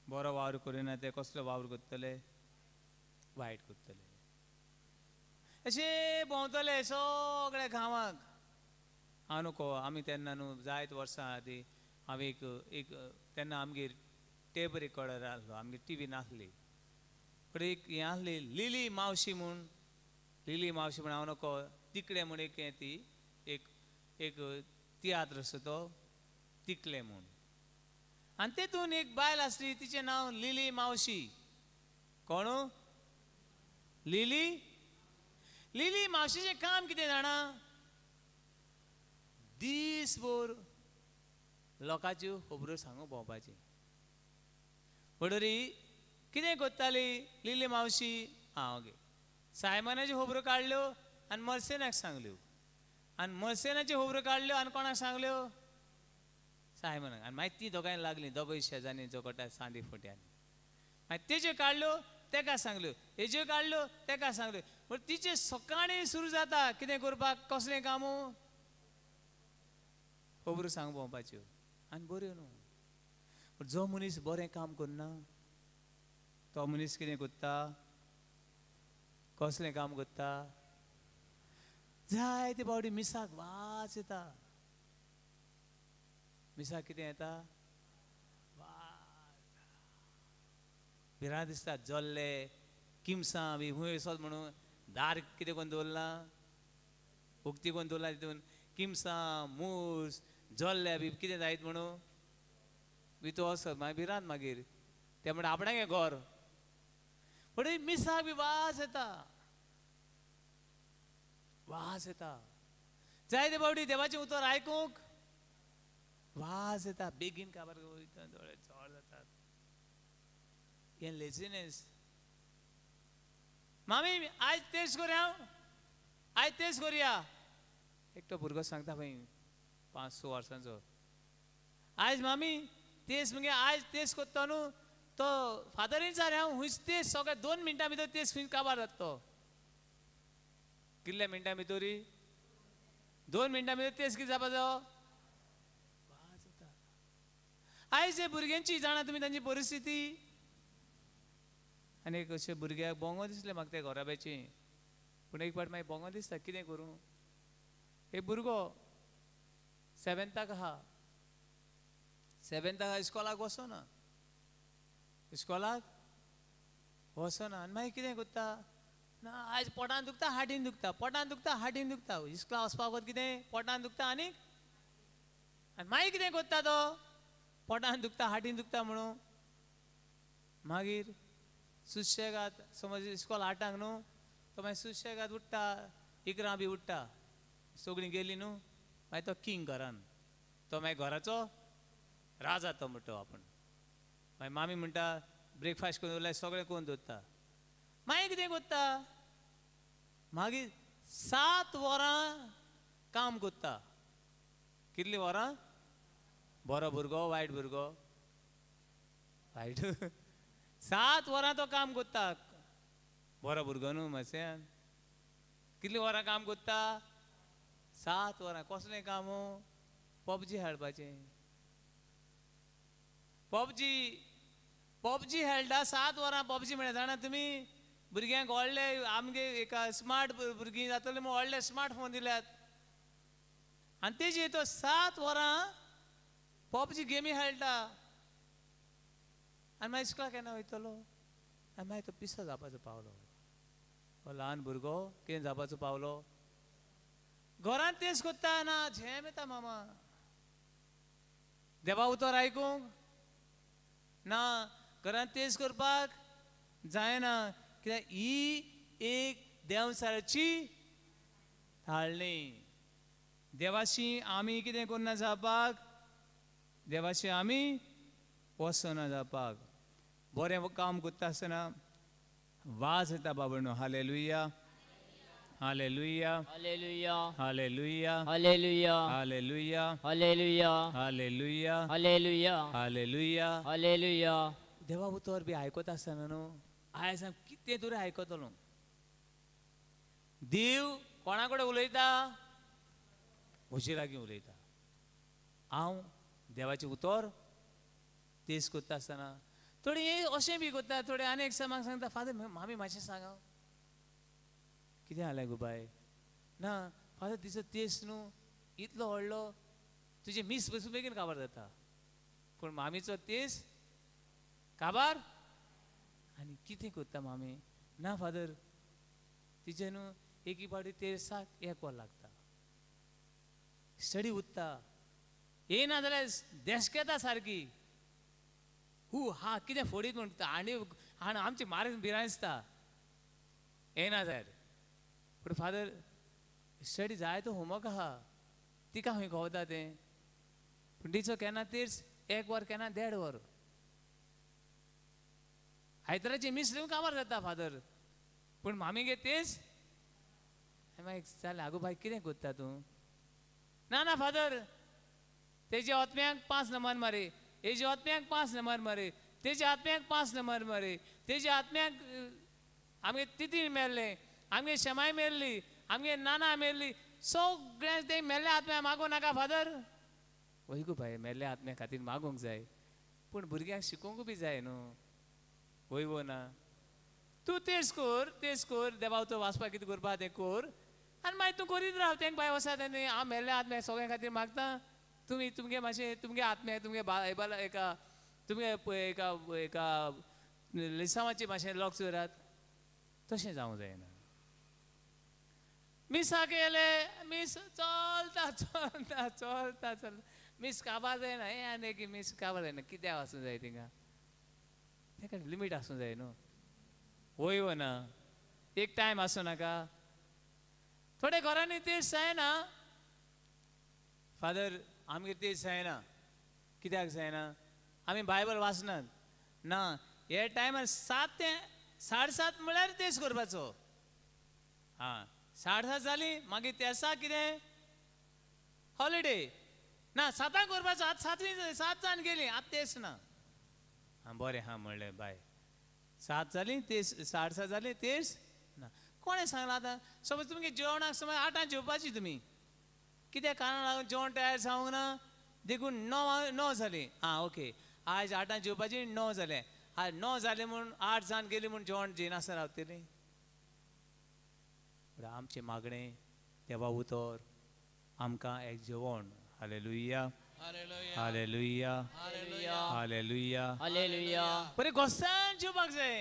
बरो वावर करिना ते कसलो वावर करतले? वायट करतले. अशें भोंवतले सगळ्या गांवाक. हांव नको, आमी तेन्ना न्हू जायत वर्सां आदीं हांव एक एक तेन्ना आमगेर टेप रिकॉर्डर आसलो, आमगेर टी व्ही नासली. पूण एक हें आसली लिली मावशी म्हूण, लिली मावशी म्हूण हांव नको तिकडें म्हूण एक हें ती एक एक तियात्र आसो तो तिकलें म्हूण. आनी तेतून एक बायल आसली, तिचें नांव लिली मावशी. कोण? लिली. लिली मावशीचें काम कितें जाणा? दीसभर लोकांच्यो खबरो सांगूंक भोंवपाची. म्हणटरी कितें करताली लिली मावशी? आं ओके, सायमनाच्यो खबरो काडल्यो आनी मर्सेनाक सांगल्यो, आनी मर्सेनाच्यो खबरो काडल्यो आनी कोणाक सांगल्यो? सायमनाक. आनी मागीर ती दोगांय लागलीं, दोगूय शेजान्नी जोगटा सांदी फुट्यांनी. मागीर तेज्यो काडल्यो तेका सांगल्यो, हेज्यो काडल्यो तेका सांगल्यो. पूण तिचें सकाळीं सुरू जाता कितें करपाक? कसलें काम? खबरो सांग भोंवपाच्यो. आनी बऱ्यो न्हू. पूण जो मनीस बरें काम करना तो मनीस कितें करता? कसलें काम करता? जायते फावटी मिसाक वास येता. मिसाक कितें येता? वास. भिरांत दिसता, जल्ले किमसां बी हुंय वचत म्हणून दार कितें करून दवरलां, उक्ती करून दवरलां, तितून किमसां मूस जल्ले बी कितें जायत म्हणून बी तो वचत मागीर भिरांत. मागीर ते म्हणटा आपणागे घर. पूण मिसाक बी वास येता, वास येता. जायते फावटी देवाचें उतर आयकूंक वास येता, बेगीन काबार वयता, दोळे चड जातात. हें लेजिनेस. मामी आयज तेच करया, हांव आयज तेच करया. एकटो भुरगो सांगता खंय 5-6 वर्सांचो, आयज मामी तेच मगे आयज तेच करता न्हू. तो फादर विचार हांव हुंयच तेच सगळे 2 मिनटां भितर तेच खंय काबार जाता तो. कितल्या मिनटां भितरी? 2 मिनटां भितर तेच कितें जावपाचो? वाज येता. आयज हे भुरग्यांची जाणा तुमी तांची परिस्थिती. आनी एक अशें भुरग्याक बोंगो दिसलें म्हाका त्या घराब्याची, पूण एक फावट मागीर बोंगो दिसता कितें करूं. एक भुरगो 7th आहा, 7th इस्कॉलाक वचना, इस्कॉलाक वचना. आनी मागीर कितें करता? ना आयज पोटान दुखता, हाटीन दुखता, पोटान दुखता, हाटीन दुखता. इस्कॉलाक वचपाक वत कितें पोटान दुखता आनीक. आनी मागीर कितें करता तो? पोटान दुखता हाटीन दुखता म्हणून मागीर सुशेगाद समज इस्कॉल 8 न्हू, तो मागीर सुशेगाद उठ्ठा, 11 बी उठ्ठा, सगळीं गेलीं न्हू, मागीर तो किंग घरान, तो मागीर घराचो राजा तो म्हणटा आपूण. मागीर मामी म्हणटा ब्रेकफास्ट करून दवरल्यार सगळें करून दवरता. मागीर कितें करता? मागीर 7 वरां काम करता. कितलीं वरां? बरो भुरगो वायट भुरगो? वायट. 7 वरां तो काम करता. बरो भुरगो न्हू मातशें. कितलीं वरां काम करता? 7 वरां. कसलें काम? पबजी खेळपाचें. पबजी पबजी खेळटा 7 वरां. पबजी म्हळ्यार जाणा तुमी? भुरग्यांक व्हडले आमगे एका स्मार्ट भुरगीं जातले म्हूण व्हडले स्मार्ट फोन दिल्यात आनी तेजी तो 7 वरां पबजी गेमी खेळटा आनी मागीर इस्कोलाक केन्ना वयतलो? आनी मागीर तो पिसो जावपाचो पावलो. हो ल्हान भुरगो कितें जावपाचो पावलो? घरांत तेच कोत्ता ना झेम येता मामा. देवा उतर आयकूंक ना, घरांत तेज करपाक जायना. कित्याक ही एक देंवचाराची थाळणी. देवाशी आमी कितें करना जावपाक? देवाशी आमी वचना जावपाक. बरें काम करता आसतना वाज येता बाबा. Hallelujah, hallelujah, hallelujah, hallelujah, hallelujah, hallelujah, hallelujah, hallelujah, hallelujah, hallelujah, hallelujah. देवा उतर बी आयकता आसतना न्हू आयज हांव कितें तरी आयकतलो. देव कोणा कडेन उलयता? म्हजे लागीं उलयता. हांव देवाचें उतर तेज करता आसतना थोडी अशें बी करता. थोडे आनी एक म्हाका सांगता, फादर मामी मातशें सांग कितें जालें गो बाय? ना फादर तिचो तेज न्हू इतलो व्हडलो, तुजें मीस बसून बेगीन काबार जाता, पूण मामीचो तेज काबार. आनी कितें करता मामी? ना फादर तिचें न्हू एकी फावटी तेर्साक 1 वर लागता, स्टडी उत्ता, येना जाल्यार देशकेता सारकी. हू हा कितें फोडीत म्हणटा आनी आमची मारीत भिरांत दिसता येना जाल्यार. पूण फादर स्टडी जाय तो होमवर्क आहा, तिका खंय गवता तें. पूण तिचो केन्ना तेर्स 1 वर केन्ना 1.5 वर. आयताराची मीस लिवन कामार जाता फादर, पूण मामीगे तेज मागीर जालें. आगो बाय कितें करता तूं? ना ना फादर तेजे आत्म्याक 5 नंबर मारे, हेजे आत्म्याक 5 नंबर मारे, तेजे आत्म्याक 5 नंबर मारे, तेजे आत्म्याक आमगे तितीन मेल्लें, आमगे शमाय मेल्ली, आमगे नाना मेल्ली, सगळें ते मेल्ले आत्म्या मागूं नाका फादर. वय गो बाय, मेल्ल्या आत्म्या खातीर मागूंक जाय, पूण भुरग्यांक शिकोवंक बी जाय न्हू. वय वो ना? तूं तेज कर, तेज कर, देवा तो वाचपाक कितें करपा तें कर आनी मागीर तूं करीत राव. तेंक बाय वसात आनी हांव मेल्ल्या आत्म्या सगळ्यां खातीर मागता, तुमी तुमगे मातशें तुमगे आत्म्या तुमगे बायबाल एका तुमगे एका एका लिसांवाचें मातशें लक्ष दवरात. तशें जावंक जायना. मिसाक येयले, मीस चलता चलता चलता चलता, मीस काबार जायना. हें आनी एक मीस काबार जायना, कित्याक आसूं जाय थिंगा? तेका लिमीट आसूं जाय न्हू. वय वो ना? एक टायम आसूं नाका? थोडे घरांनी तेज जायना फादर, आमगेर तेज जायना. कित्याक जायना? आमी बायबल वाचनात ना. हे टायमार 7 ते 7:30 म्हळ्यार तेज करपाचो. आं 7:30 जाली मागीर तेसा कितें हॉलिडे ना. 7 करपाचो. आतां 7 7 जावन गेली, आतां तेज ना. आं बरें हा म्हणलें बाय, 7 जाली तेज, 7:30 जाली तेज ना. कोणें सांगलां आतां? समज तुमगे जेवणाक समज 8 जेवपाची तुमी, कित्याक कारणाक लागून जेवण तयार जावंक ना देखून 9 जालीं. आं ओके, आयज 8 जेवपाची 9 जालें. आयज 9 जालें म्हूण 8 जावन गेली म्हूण जेवण जेयनासतना रावतलीं? आमचें मागणें देवा उतर आमकां एक जेवण. Hallelujah, hallelujah, hallelujah, hallelujah. बरें गोस्सान जेवपाक जाय.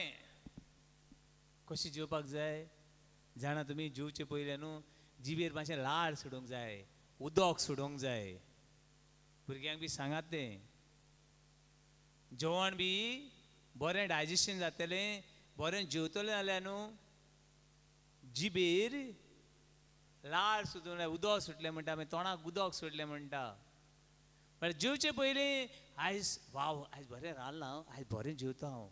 कशें जेवपाक जाय जाणा तुमी? जेवचे पयलें न्हू जिबेर मातशें लाळ सोडूंक जाय, उदक सोडूंक जाय. भुरग्यांक बी सांगात तें. जेवण बी बरें डायजेशन जातलें, बरें जेवतलें जाल्यार न्हू जिबेर लाळ सुटूंक जाय, उदक सुटलें म्हणटा आमी, तोंडाक उदक सुटलें म्हणटा. म्हळ्यार जेवचे पयलीं आयज वाव आयज बरें रांदलां हांव, आयज बरें जेवता हांव.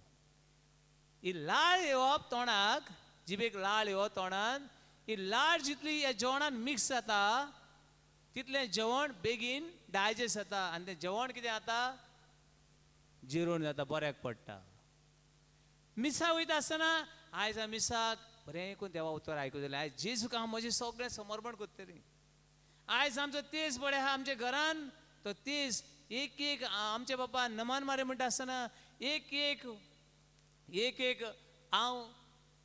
ही लाळ येवप तोंडाक, जिबेक लाळ येवप तोंडान, ही लाळ जितली ह्या जेवणान मिक्स जाता तितलें जेवण बेगीन डायजेस्ट जाता आनी तें जेवण कितें जाता, जिरोवन जाता, बऱ्याक पडटा. मिसा वयता आसतना आयज हांव मिसाक बरें करून देवा उतर आयकतलें, आयज जेजूक हांव म्हजें सगळें समर्पण करतलें. आयज आमचो तेज बरें आहा आमच्या घरान, तो तेज एक एक आमचे बाबा नमान मारे म्हणटा आसतना एक एक एक एक हांव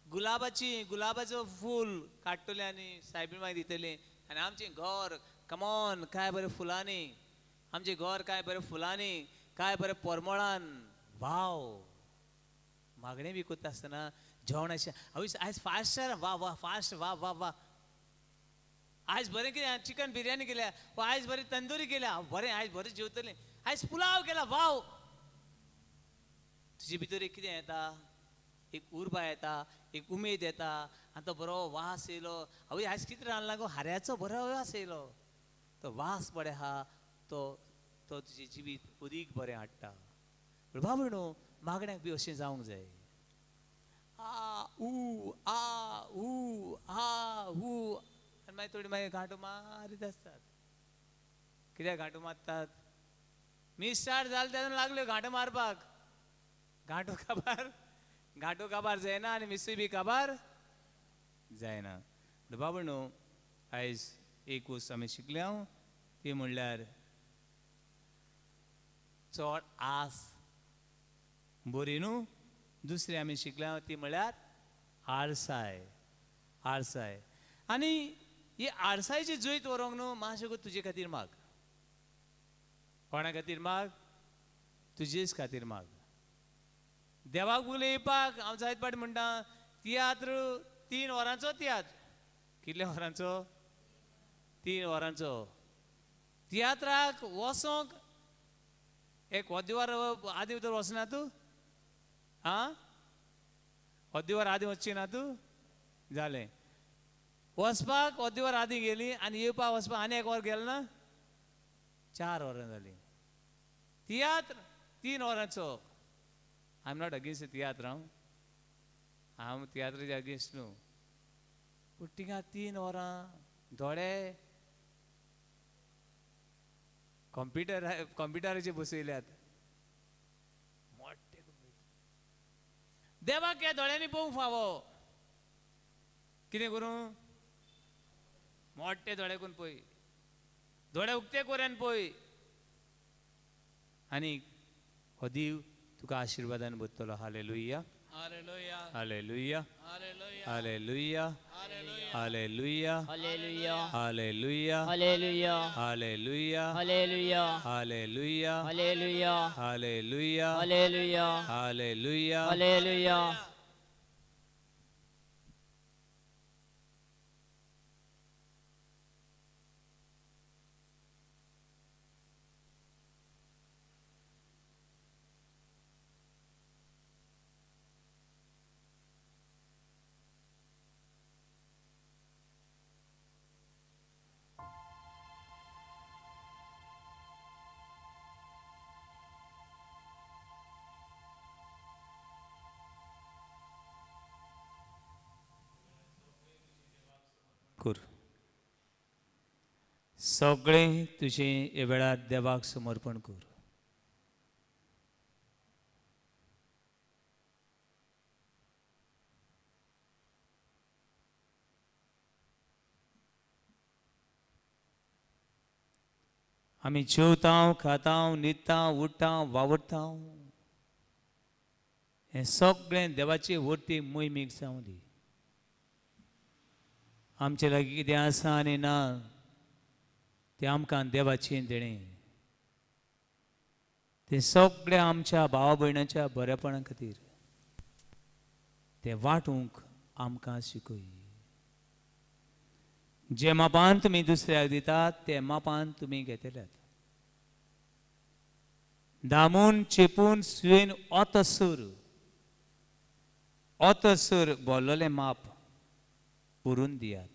गुलाबाचो फूल काडटलें आनी सायबीण मागीर दितलें. आनी आमचें घर कमॉन काय बरें फुलांनी, आमचें घर काय बरें फुलांनी, काय बरें परमळान, वाव. मागणें बी करता आसतना जेवण अशें आयज फास्ट वा वा फास्ट वा वा वा, आयज बरें कितें चिकन बिरयानी केल्या, वा आयज बरें तंदुरी केल्या, बरें आयज बरें जेवतलें, आयज पुलाव केला, वाव. तुजे भितर एक कितें येता, एक उर्बा येता, एक उमेद येता आनी तो बरो वास येयलो. आवय आयज कितें रांदलां गो, हाऱ्याचो बरो वास येयलो. तो वास बरें आहा, तो तो तुजें जिवीत अदीक बरें हाडटा. पूण बाबा न्हू मागण्याक बी अशें जावंक जाय. आ ऊ आ ऊ आ ऊ आनी मागीर थोडी मागीर घांटो मारीत आसतात. कित्याक घांटो मारतात? मीस स्टार्ट जालें तेन्ना लागल्यो घांटो मारपाक. घांटो काबार, घांटो काबार जायना आनी मिसूय बी काबार जायना. बाबा न्हू आयज एक वस्त आमी शिकल्या ती म्हणल्यार चड आस बरी न्हू. दुसरी आमी शिकल्या ती म्हळ्यार आळसाय. आळसाय आनी ही आळसायची जैत व्हरूंक न्हू मातशें तुजे खातीर माग. कोणा खातीर माग? तुजेच खातीर माग. देवाक बुले येवपाक हांव जायत पाट म्हणटा, तियात्र 3 वरांचो तियात्र. कितल्या वरांचो? 3 वरांचो तियात्राक वचोंक एक अर्दी वर आदी भितर वचना तूं? आं, अर्दी वर आदी वचची ना तूं? जालें, वचपाक अर्दी वर आदी गेली आनी येवपाक वचपाक आनी 1 वर गेलें ना, 4 वरां जालीं. तियात्र 3 वरांचो. I am not against तियात्र, हांव हांव तियात्राचे अगेन्स्ट न्हू, पूण तिंगा 3 वरां दोळे कॉम्प्युटराचेर बसयल्यात, मोठे कॉम्प्युटर. देवाक ह्या दोळ्यांनी पळोवंक फावो. कितें करूं? मोठे दोळे करून पळय, दोळे उक्ते करून पळय आनी हो देव तुका आशिर्वादान भरतलो. Hallelujah, hallelujah, hallelujah, hallelujah, hallelujah, hallelujah, hallelujah, hallelujah, hallelujah, hallelujah, hallelujah, hallelujah. सगळें तुजें ह्या वेळार देवाक समर्पण कर. आमी जेवता, खाता, न्हिदता, उठ्ठा, वावुरता, हें सगळें देवाचे वरती मोहिमेक जावं दी. आमचे लागीं कितें आसा आनी ना तें आमकां देवाचें देणें. तें सगळें आमच्या भावा भयणाच्या बरेपणा खातीर तें वांटूंक आमकां शिकय. जे मापान तुमी दुसऱ्याक दितात ते मापान तुमी घेतल्यात. दामून चेपून सुयेन ओतसूर ओतसूर बोल्लोलें माप पुरून दियात.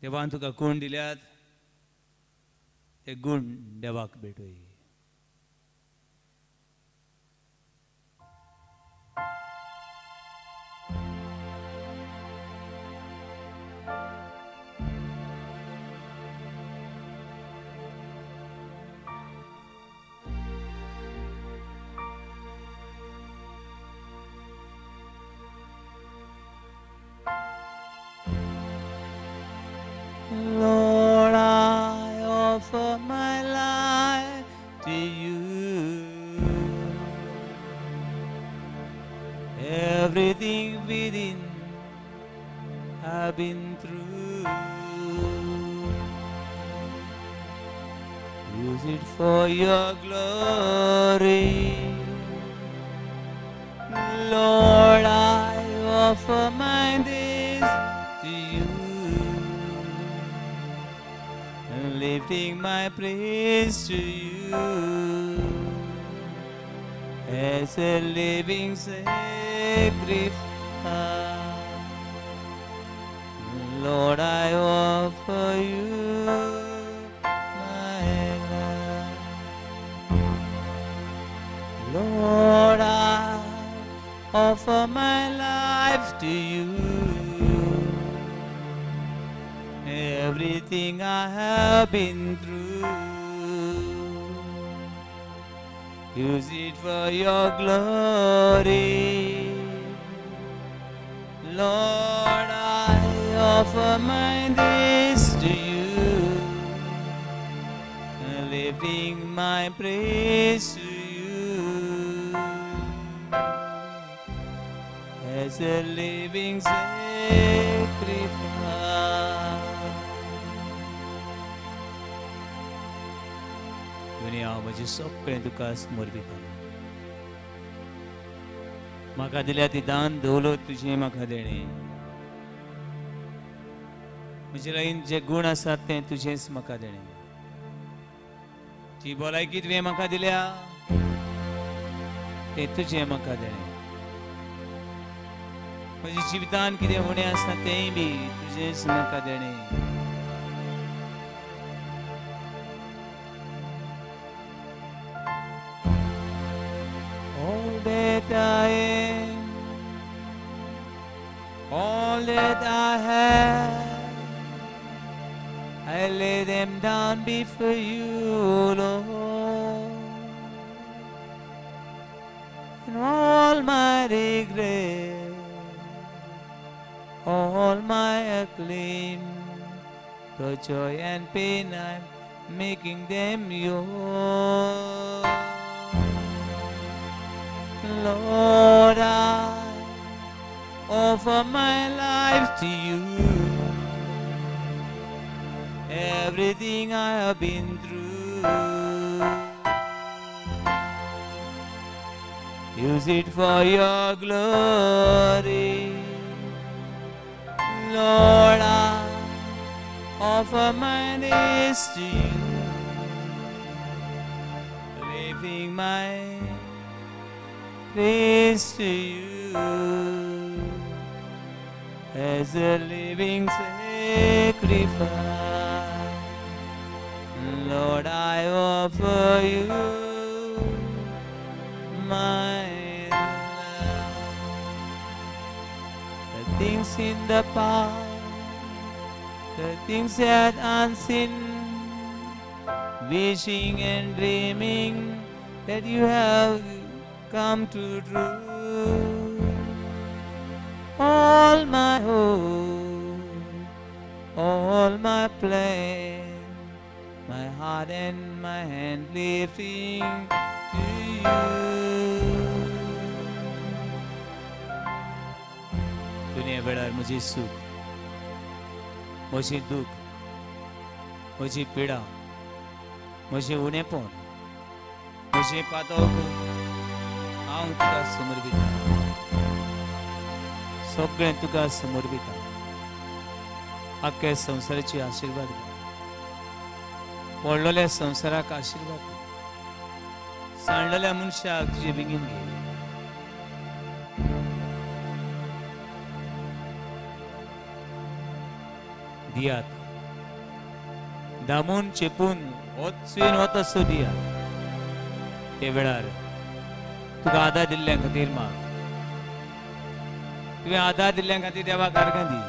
देवान तुका गूण दिल्यात ते गूण देवाक भेटय. Lord, I offer my life to you. Everything within I've been through, use it for your glory. Lord, I offer my days to you, lifting my praise to you as a living sacrifice. Lord, I offer you my life. Lord, I offer my life to you. Everything I have been through, use it for your glory. Lord, I offer my days to you, lifting my praise to you as a living sacrifice. दुनिया हांव म्हजें सगळें तुका समर्पिता. म्हाका दिल्या ती दान दौलत तुजें म्हाका देणें. म्हजे लागीं जे गूण आसात ते तुजेंच म्हाका देणें. जी भलायकी तुवें म्हाका दिल्या तें तुजें म्हाका देणें. म्हज्या जिवितान कितें उणें आसा तेंय बी तुजेंच म्हाका देणें. All that I am, all that I have, I lay them down before you, Lord. And all my regret, all my acclaim, the joy and pain, I'm making them yours. Lord, I offer my life to you. Everything I have been through, use it for your glory. Lord, I offer my days to you, lifting my praise to you as a living sacrifice. Lord, I offer you my life. The things in the past, the things that unseen, wishing and dreaming that you have come to true. All my hope, all my plan, my heart and my hand lifting to you. दुनिया वेळार म्हजी सूख, म्हजी दूख, म्हजी पिडा, म्हजें उणेपण, म्हजें पातक हांव तुका समर्पिता. सगळें तुका समर्पिता. आख्या संवसाराची आशिर्वाद, पडलेल्या संवसाराक आशिर्वाद, सांडलेल्या मनशाक तुजे बेगीन घे. दियात दामून चेपून वचून वत असो दियात. ते वेळार तुका आदार दिल्ल्या खातीर माग. तुवें आदार दिल्ल्या खातीर देवाक आर्गां दी.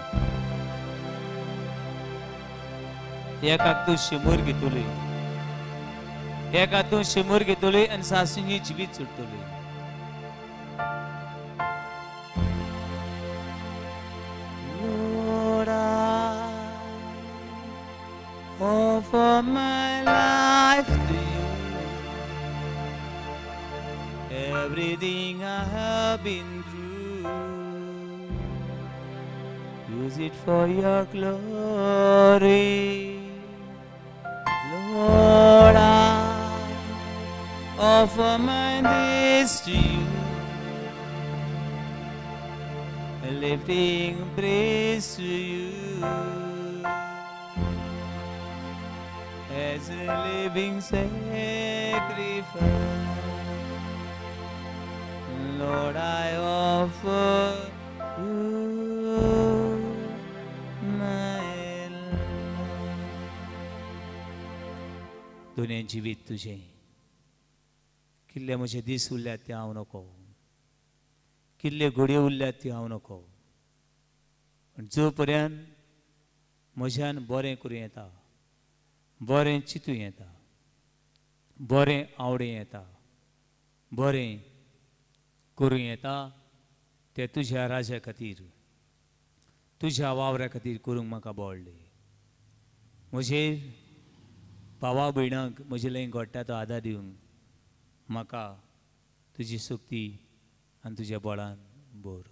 एकाक तूं शिमूर घेतली, एका तूं शिमूर घेतली आनी सासूंची जिवीत सुट्टली. Lord, I offer my life to you. Everything I have been through, use it for your glory. Lord, I offer my days to you, lifting praise to you as a living sacrifice. Lord, I offer you my life. दोन्ही जिवीत तुझें, कितले म्हजे दीस उरल्यात ते हांव नको, कितले घडयो उरल्यात ती हांव नको, पूण जो पर्यंत म्हज्यान बरें करूं येता, बरें चिंतूं येता, बरें आवडूं येता, बरें करूं येता, तें तुज्या राजा खातीर, तुज्या वावरा खातीर करूंक म्हाका बोळ्ळें. म्हजेर भावा भयणांक म्हजे लागीं घडटा तो आदार दिवंक म्हाका तुजी शक्ती आनी तुज्या बळान भर.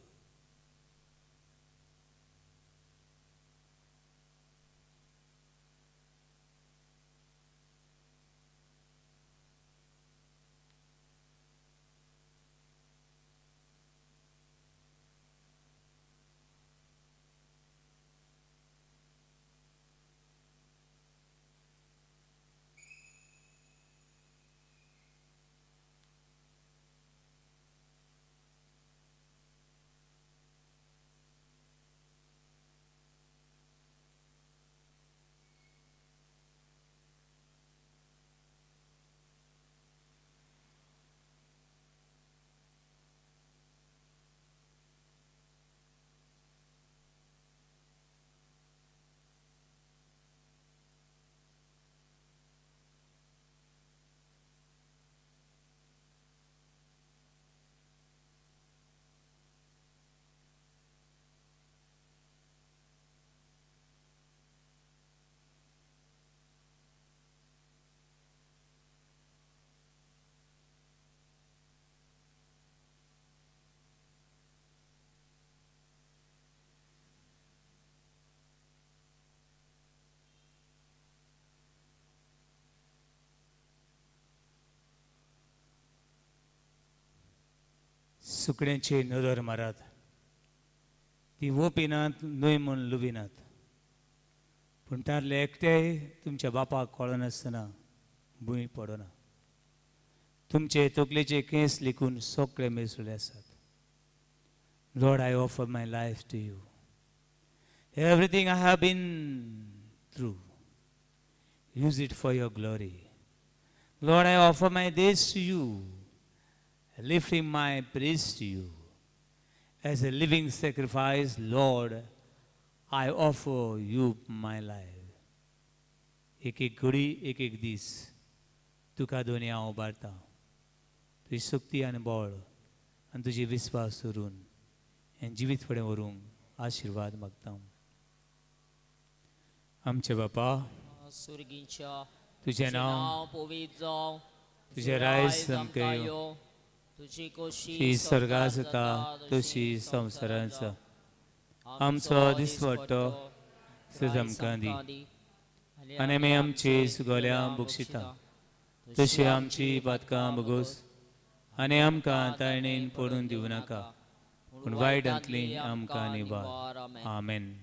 सुकड्यांची नदर मारात, ती वोपिनात न्हय म्हूण लुबिनात, पूण तांतले एकटेय तुमच्या बापाक कळनासतना भूंय पडना. तुमचे तकलेचे केंस लिखून सगळे मेसुले आसात. Lord, I offer my life to you. Everything I have been through, use it for your glory. Lord, I offer my days to you, lifting my praise to you. As a living sacrifice, Lord, I offer you my life. एक एक घडी, एक एक दीस तुका दोनी हांव उबारता. तुजी शक्ती आनी बळ आनी तुजी विस्वास धरून हें जिवीत फुडें व्हरूंक आशिर्वाद मागता. आमचे बापा सुर्गीच्या, तुजें नांव पवित्र जावं, तुजें राज आमकां येवं, तुजी खोशी स्वर्गांत जाता तशी संवसारांत जावं. आमचो दिसवट्टो सदां आमकां दी, आनी आमी आमची सुगोल्या बक्षिता तशी आमची पातकां भोगोस, आनी आमकां ताणेन पडून दिवं नाका, पूण वायटांतली आमकां निवार. आमेन.